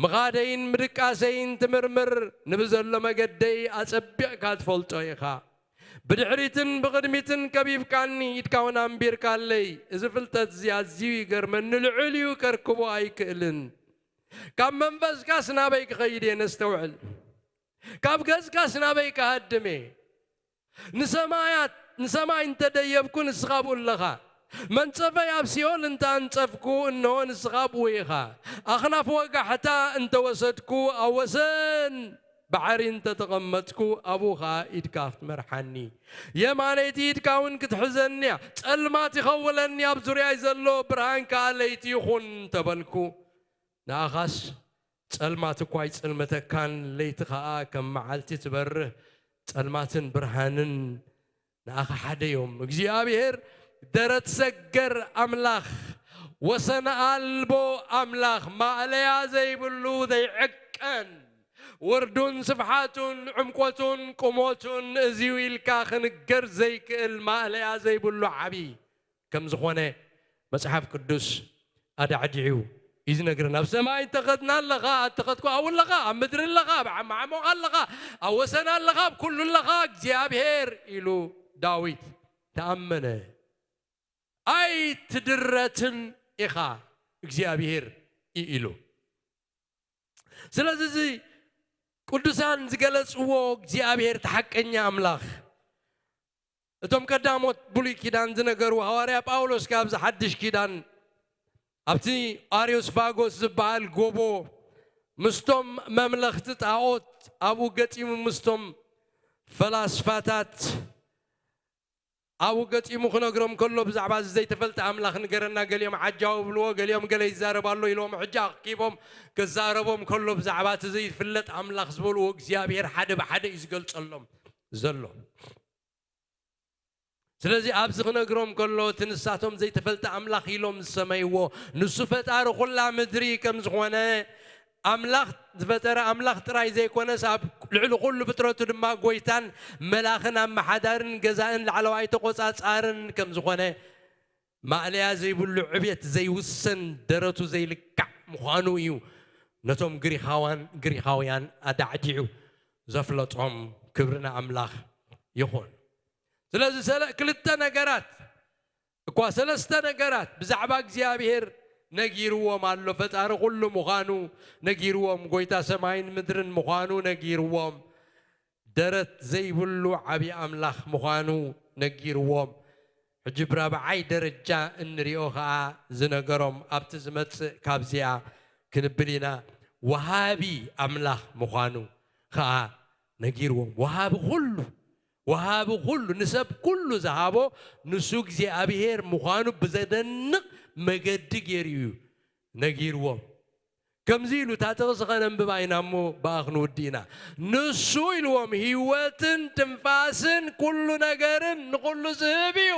ምኻደይን ምድቃሰይን ትምርምር፣ ንብዘሎ መገደይ ኣጸቢቕካ ትፈልጦ ኢኻ። ብድሕሪትን ብቕድሚትን ከቢብካኒ፣ ኢድካ እውን ኣንቢርካለይ። እዚ ፍልጠት እዚ ኣዝዩ ይገርመኒ፣ ልዑል እዩ፣ ከርክቦ ኣይክእልን። ካብ መንፈስካስ ናበይ ክኸይድ እየ? ነስተውዕል። ካብ ገጽካስ ናበይ ክሃድም እየ? ንሰማያት ንሰማይ እንተደየብኩ፣ ንስኻ ኣብኡ ኣለኻ። መንጸፈይ ኣብ ሲኦል እንተ ኣንጸፍኩ፣ እንሆ ንስኻ ኣብኡ ኢኻ። ኣኽናፍ ወጋሕታ እንተ ወሰድኩ፣ ኣብ ወሰን ባሕሪ እንተ ተቐመጥኩ፣ ኣብኡ ኸኣ ኢድካ ክትመርሓኒ፣ የማነይቲ ኢድካ እውን ክትሕዘኒ እያ። ጸልማት ይኸውለኒ፣ ኣብ ዙርያይ ዘሎ ብርሃን ከኣ ለይቲ ይኹን እንተ በልኩ፣ ንኣኻስ ጸልማት እኳ ኣይጽልመተካን፣ ለይቲ ኸኣ ከም መዓልቲ ትበርህ፣ ጸልማትን ብርሃንን ንኣኻ ሓደ እዮም። እግዚኣብሔር ደረት ሰገር ኣምላኽ፣ ወሰን ኣልቦ ኣምላኽ፣ ማእለያ ዘይብሉ ዘይዕቀን፣ ወርዱን ስፍሓቱን ዕምቆቱን ቁሞቱን እዚዩ ኢልካ ክንገር ዘይክእል ማእለያ ዘይብሉ ዓቢ ከም ዝኾነ መጽሓፍ ቅዱስ ኣዳዕዲዑ እዩ ዝነግረና። ኣብ ሰማይ እንተኸድና ኣለኻ፣ እንተኸድኩ ኣብኡ ኣለኻ፣ ኣብ ምድሪ ኣለኻ፣ ኣብ ዓማዓሞቕ ኣለኻ፣ ኣብ ወሰን ኣለኻ፣ ኣብ ኩሉ ኣለኻ፣ እግዚኣብሔር ኢሉ ዳዊት ተኣመነ። ኣይትድረትን ኢኻ፣ እግዚኣብሔር እዩ ኢሉ። ስለዚ እዚ ቅዱሳን ዝገለጽዎ እግዚኣብሔር እቲ ሓቀኛ ኣምላኽ፣ እቶም ቀዳሞት ብሉይ ኪዳን ዝነገሩ ሃዋርያ ጳውሎስ ካብዚ ሓድሽ ኪዳን ኣብቲ ኣርዮስፋጎስ ዝበሃል ጎቦ ምስቶም መምለኽቲ ጣዖት ኣብኡ ገጢሙ ምስቶም ፈላስፋታት ኣብኡ ገጢሙ ክነግሮም ከሎ ብዛዕባ እዚ ዘይተፈልጠ ኣምላኽ ንገረና፣ ገሊኦም ዓጃው ብልዎ፣ ገሊኦም ገለ ይዛረብ ኣሎ ኢልዎም፣ ሕጂ ኣኽኪቦም ክዛረቦም ከሎ ብዛዕባ እቲ ዘይፍለጥ ኣምላኽ ዝበልዎ እግዚኣብሔር ሓደ ብሓደ እዩ ዝገልጸሎም ዘሎ። ስለዚ ኣብዚ ክነግሮም ከሎ እቲ ንሳቶም ዘይተፈልጠ ኣምላኽ ኢሎም ዝሰመይዎ ንሱ ፈጣሪ ኩላ ምድሪ ከም ዝኾነ ኣምላኽ ዝፈጠረ ኣምላኽ ጥራይ ዘይኮነስ ኣብ ልዕሊ ኩሉ ፍጥረቱ ድማ ጎይታን መላኽን ኣመሓዳርን ገዛእን ላዕለዋይ ተቆጻጻርን ከም ዝኾነ ማእለያ ዘይብሉ ዕብየት ዘይውሰን ደረቱ ዘይልካዕ ምዃኑ እዩ ነቶም ግሪኻውያን ኣዳዕዲዑ ዘፍለጦም። ክብሪ ንኣምላኽ ይኹን። ስለዚ ሰለ ክልተ ነገራት እኳ ሰለስተ ነገራት ብዛዕባ እግዚኣብሔር ነጊርዎም ኣሎ። ፈጣሪ ኩሉ ምዃኑ ነጊርዎም፣ ጎይታ ሰማይን ምድርን ምዃኑ ነጊርዎም፣ ደረት ዘይብሉ ዓብዪ ኣምላኽ ምዃኑ ነጊርዎም። ሕጂ ብራብዓይ ደረጃ እንሪኦ ኸኣ ዝነገሮም ኣብቲ ዝመጽእ ካብዚኣ ክንብል ኢና። ወሃቢ ኣምላኽ ምዃኑ ኸኣ ነጊርዎም። ወሃቢ ኩሉ፣ ወሃቢ ኩሉ፣ ንሰብ ኩሉ ዝሃቦ ንሱ እግዚኣብሔር ምዃኑ ብዘደንቕ መገዲ ገይሩ እዩ ነጊርዎም። ከምዚ ኢሉ እታ ጥቕሲ ኸነንብባ ኢና እሞ ብኣ ክንውዲ ኢና። ንሱ ኢልዎም ህይወትን ትንፋስን ኩሉ ነገርን ንኹሉ ዝህብ እዩ።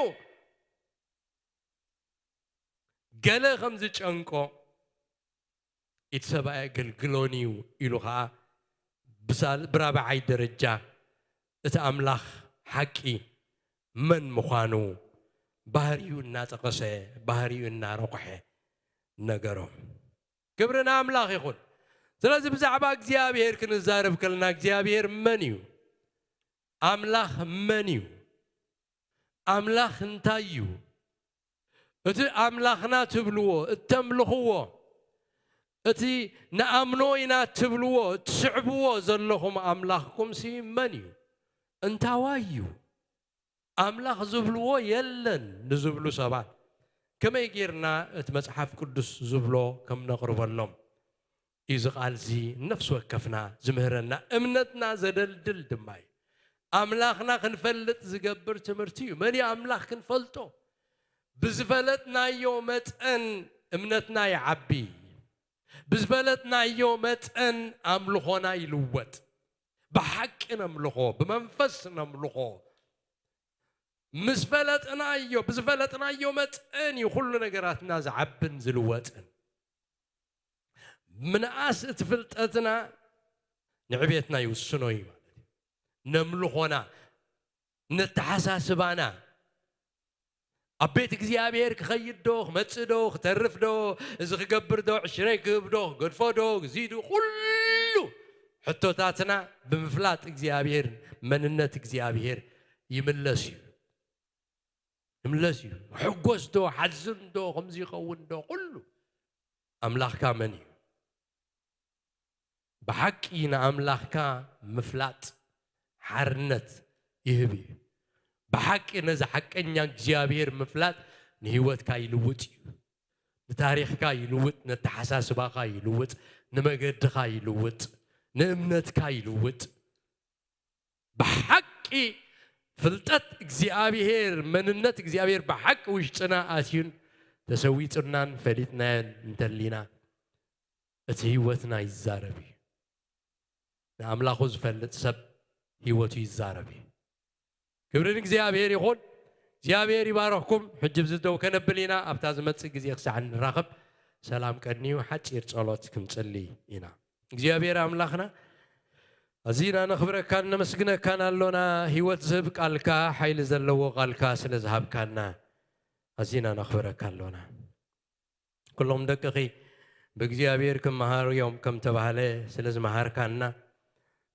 ገለ ከም ዝጨንቆ ኢድ ሰብ ኣየገልግሎን እዩ ኢሉ ኸኣ ብሳል-፣ ብራብዓይ ደረጃ እቲ ኣምላኽ ሓቂ መን ምዃኑ ባህሪኡ እናጠቐሰ ባህሪኡ እናረቑሐ ነገሮም። ክብሪ ንኣምላኽ ይኹን። ስለዚ ብዛዕባ እግዚኣብሔር ክንዛረብ ከለና እግዚኣብሔር መን እዩ? ኣምላኽ መን እዩ? ኣምላኽ እንታይ እዩ? እቲ ኣምላኽና ትብልዎ፣ እተምልኽዎ፣ እቲ ንኣምኖ ኢና ትብልዎ፣ እትስዕብዎ ዘለኹም ኣምላኽኩምሲ መን እዩ? እንታዋይ እዩ? ኣምላኽ ዝብልዎ የለን ንዝብሉ ሰባት ከመይ ጌርና እቲ መጽሓፍ ቅዱስ ዝብሎ ከም ነቕርበሎም እዩ እዚ ቃል እዚ ነፍሲ ወከፍና ዝምህረና፣ እምነትና ዘደልድል ድማ እዩ። ኣምላኽና ክንፈልጥ ዝገብር ትምህርቲ እዩ። መን እዩ ኣምላኽ ክንፈልጦ? ብዝፈለጥናዮ መጠን እምነትና ይዓቢ። ብዝፈለጥናዮ መጠን ኣምልኾና ይልወጥ። ብሓቂ ነምልኾ፣ ብመንፈስ ነምልኾ። ምስ ፈለጥናዮ፣ ብዝፈለጥናዮ መጠን እዩ ኩሉ ነገራትና ዝዓብን ዝልወጥን። ምንኣስ እቲ ፍልጠትና ንዕቤትና ይውስኖ እዩ ማለት እዩ። ነምልኾና፣ ነተሓሳስባና፣ ኣብ ቤት እግዚኣብሔር ክኸይድ ዶ፣ ክመጽእ ዶ፣ ክተርፍ ዶ፣ እዚ ክገብር ዶ፣ ዕሽረይ ክህብ ዶ፣ ክገድፎ ዶ፣ እዚ ዶ፣ ኩሉ ሕቶታትና ብምፍላጥ እግዚኣብሔር፣ መንነት እግዚኣብሔር ይምለስ እዩ። ይምለስ እዩ። ሕጎስ ዶ፣ ሓዝን ዶ፣ ከምዚ ይኸውን ዶ፣ ኩሉ ኣምላኽካ መን እዩ? ብሓቂ ንኣምላኽካ ምፍላጥ ሓርነት ይህብ እዩ። ብሓቂ ነዚ ሓቀኛ እግዚኣብሔር ምፍላጥ ንህይወትካ ይልውጥ እዩ። ንታሪኽካ ይልውጥ፣ ነተሓሳስባኻ ይልውጥ፣ ንመገድኻ ይልውጥ፣ ንእምነትካ ይልውጥ። ብሓቂ ፍልጠት እግዚኣብሔር፣ መንነት እግዚኣብሔር ብሓቂ ውሽጥና ኣትዩን ተሰዊጡናን ፈሊጥናዮን እንተሊና፣ እቲ ህይወትና ይዛረብ እዩ። ንኣምላኹ ዝፈልጥ ሰብ ህይወቱ ይዛረብ እዩ። ክብሪ ንእግዚኣብሔር ይኹን። እግዚኣብሔር ይባረኽኩም። ሕጂ ብዚ ደው ከነብል ኢና። ኣብታ ዝመጽእ ግዜ ክሳዕ እንራኸብ ሰላም ቀንዩ ሓጺር ጸሎት ክንጽሊ ኢና። እግዚኣብሔር ኣምላኽና፣ ኣዚና ነኽብረካን ነመስግነካን ኣሎና። ህይወት ዝህብ ቃልካ፣ ሓይሊ ዘለዎ ቃልካ ስለ ዝሃብካና ኣዚና ነኽብረካ ኣሎና። ኩሎም ደቅኺ ብእግዚኣብሔር ክመሃሩ እዮም ከም ተባህለ ስለ ዝመሃርካና፣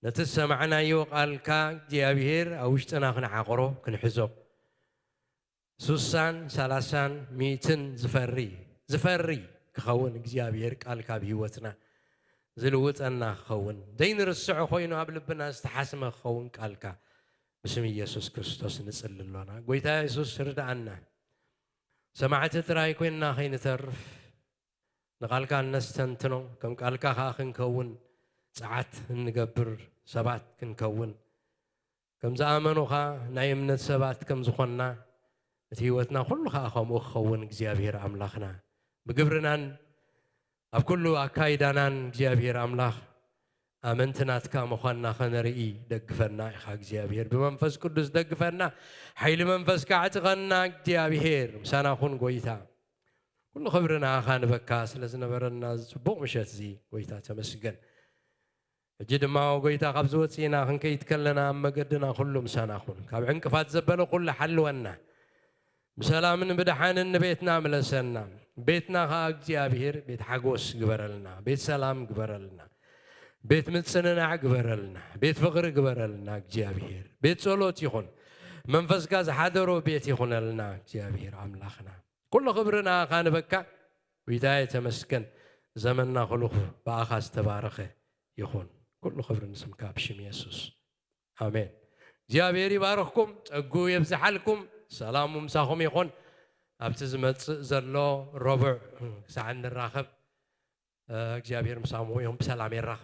ነቲ ዝሰማዕናዮ ቃልካ እግዚኣብሔር ኣብ ውሽጥና ክንዓቕሮ፣ ክንሕዞ፣ ሱሳን ሰላሳን ሚእትን ዝፈሪ፣ ዝፈሪ ክኸውን እግዚኣብሔር ቃልካ ኣብ ህይወትና ዝልውጠና ክኸውን፣ ዘይንርስዖ ኮይኑ ኣብ ልብና ዝተሓስመ ክኸውን ቃልካ ብስም ኢየሱስ ክርስቶስ ንጽሊ ኣሎና። ጎይታ የሱስ ርድኣና። ሰማዕቲ ጥራይ ኮይንና ከይንተርፍ፣ ንቃልካ እነስተንትኖ፣ ከም ቃልካ ከኣ ክንከውን፣ ጸዓት እንገብር ሰባት ክንከውን፣ ከም ዝኣመኑኻ ናይ እምነት ሰባት ከም ዝኾንና፣ እቲ ህይወትና ኩሉ ከኣ ከምኡ ክኸውን እግዚኣብሔር ኣምላኽና ብግብርናን ኣብ ኩሉ ኣካይዳናን እግዚኣብሔር ኣምላኽ ኣመንቲ ናትካ ምዃንና ኸነርኢ ደግፈና ኢኻ እግዚኣብሔር። ብመንፈስ ቅዱስ ደግፈና፣ ሓይሊ መንፈስካ ኣዕጥቐና እግዚኣብሔር። ምሳና ኹን ጎይታ። ኩሉ ኽብሪ ንኣኻ ንበካ ስለ ዝነበረና ጽቡቕ ምሸት እዚ ጎይታ ተመስገን። ሕጂ ድማ ጎይታ ካብ ዝወፅእና ክንከይድ ከለና ኣብ መገድና ኩሉ ምሳና ኹን። ካብ ዕንቅፋት ዘበለ ኩሉ ሓልወና። ብሰላምን ብድሓንን ንቤትና ምለሰና። ቤትና ኸዓ እግዚኣብሔር ቤት ሓጎስ ግበረልና፣ ቤት ሰላም ግበረልና፣ ቤት ምጽንናዕ ግበረልና፣ ቤት ፍቕሪ ግበረልና እግዚኣብሔር። ቤት ጸሎት ይኹን፣ መንፈስካ ዝሓደሮ ቤት ይኹነልና እግዚኣብሔር ኣምላኽና። ኩሉ ክብሪ ንኣኻ ንበካ። ጎይታዬ ተመስገን። ዘመንና ኩሉ ብኣኻ ዝተባረኸ ይኹን። ኩሉ ክብሪ ንስምካ ብሽም የሱስ። ኣሜን። እግዚኣብሔር ይባርኽኩም፣ ጸጉ የብዝሓልኩም፣ ሰላሙ ምሳኹም ይኹን። ኣብቲ ዝመጽእ ዘሎ ረቡዕ ክሳዕ እንራኸብ፣ እ፣ እግዚኣብሔር ምሳኹም ይኹን። ብሰላም የራኸብ።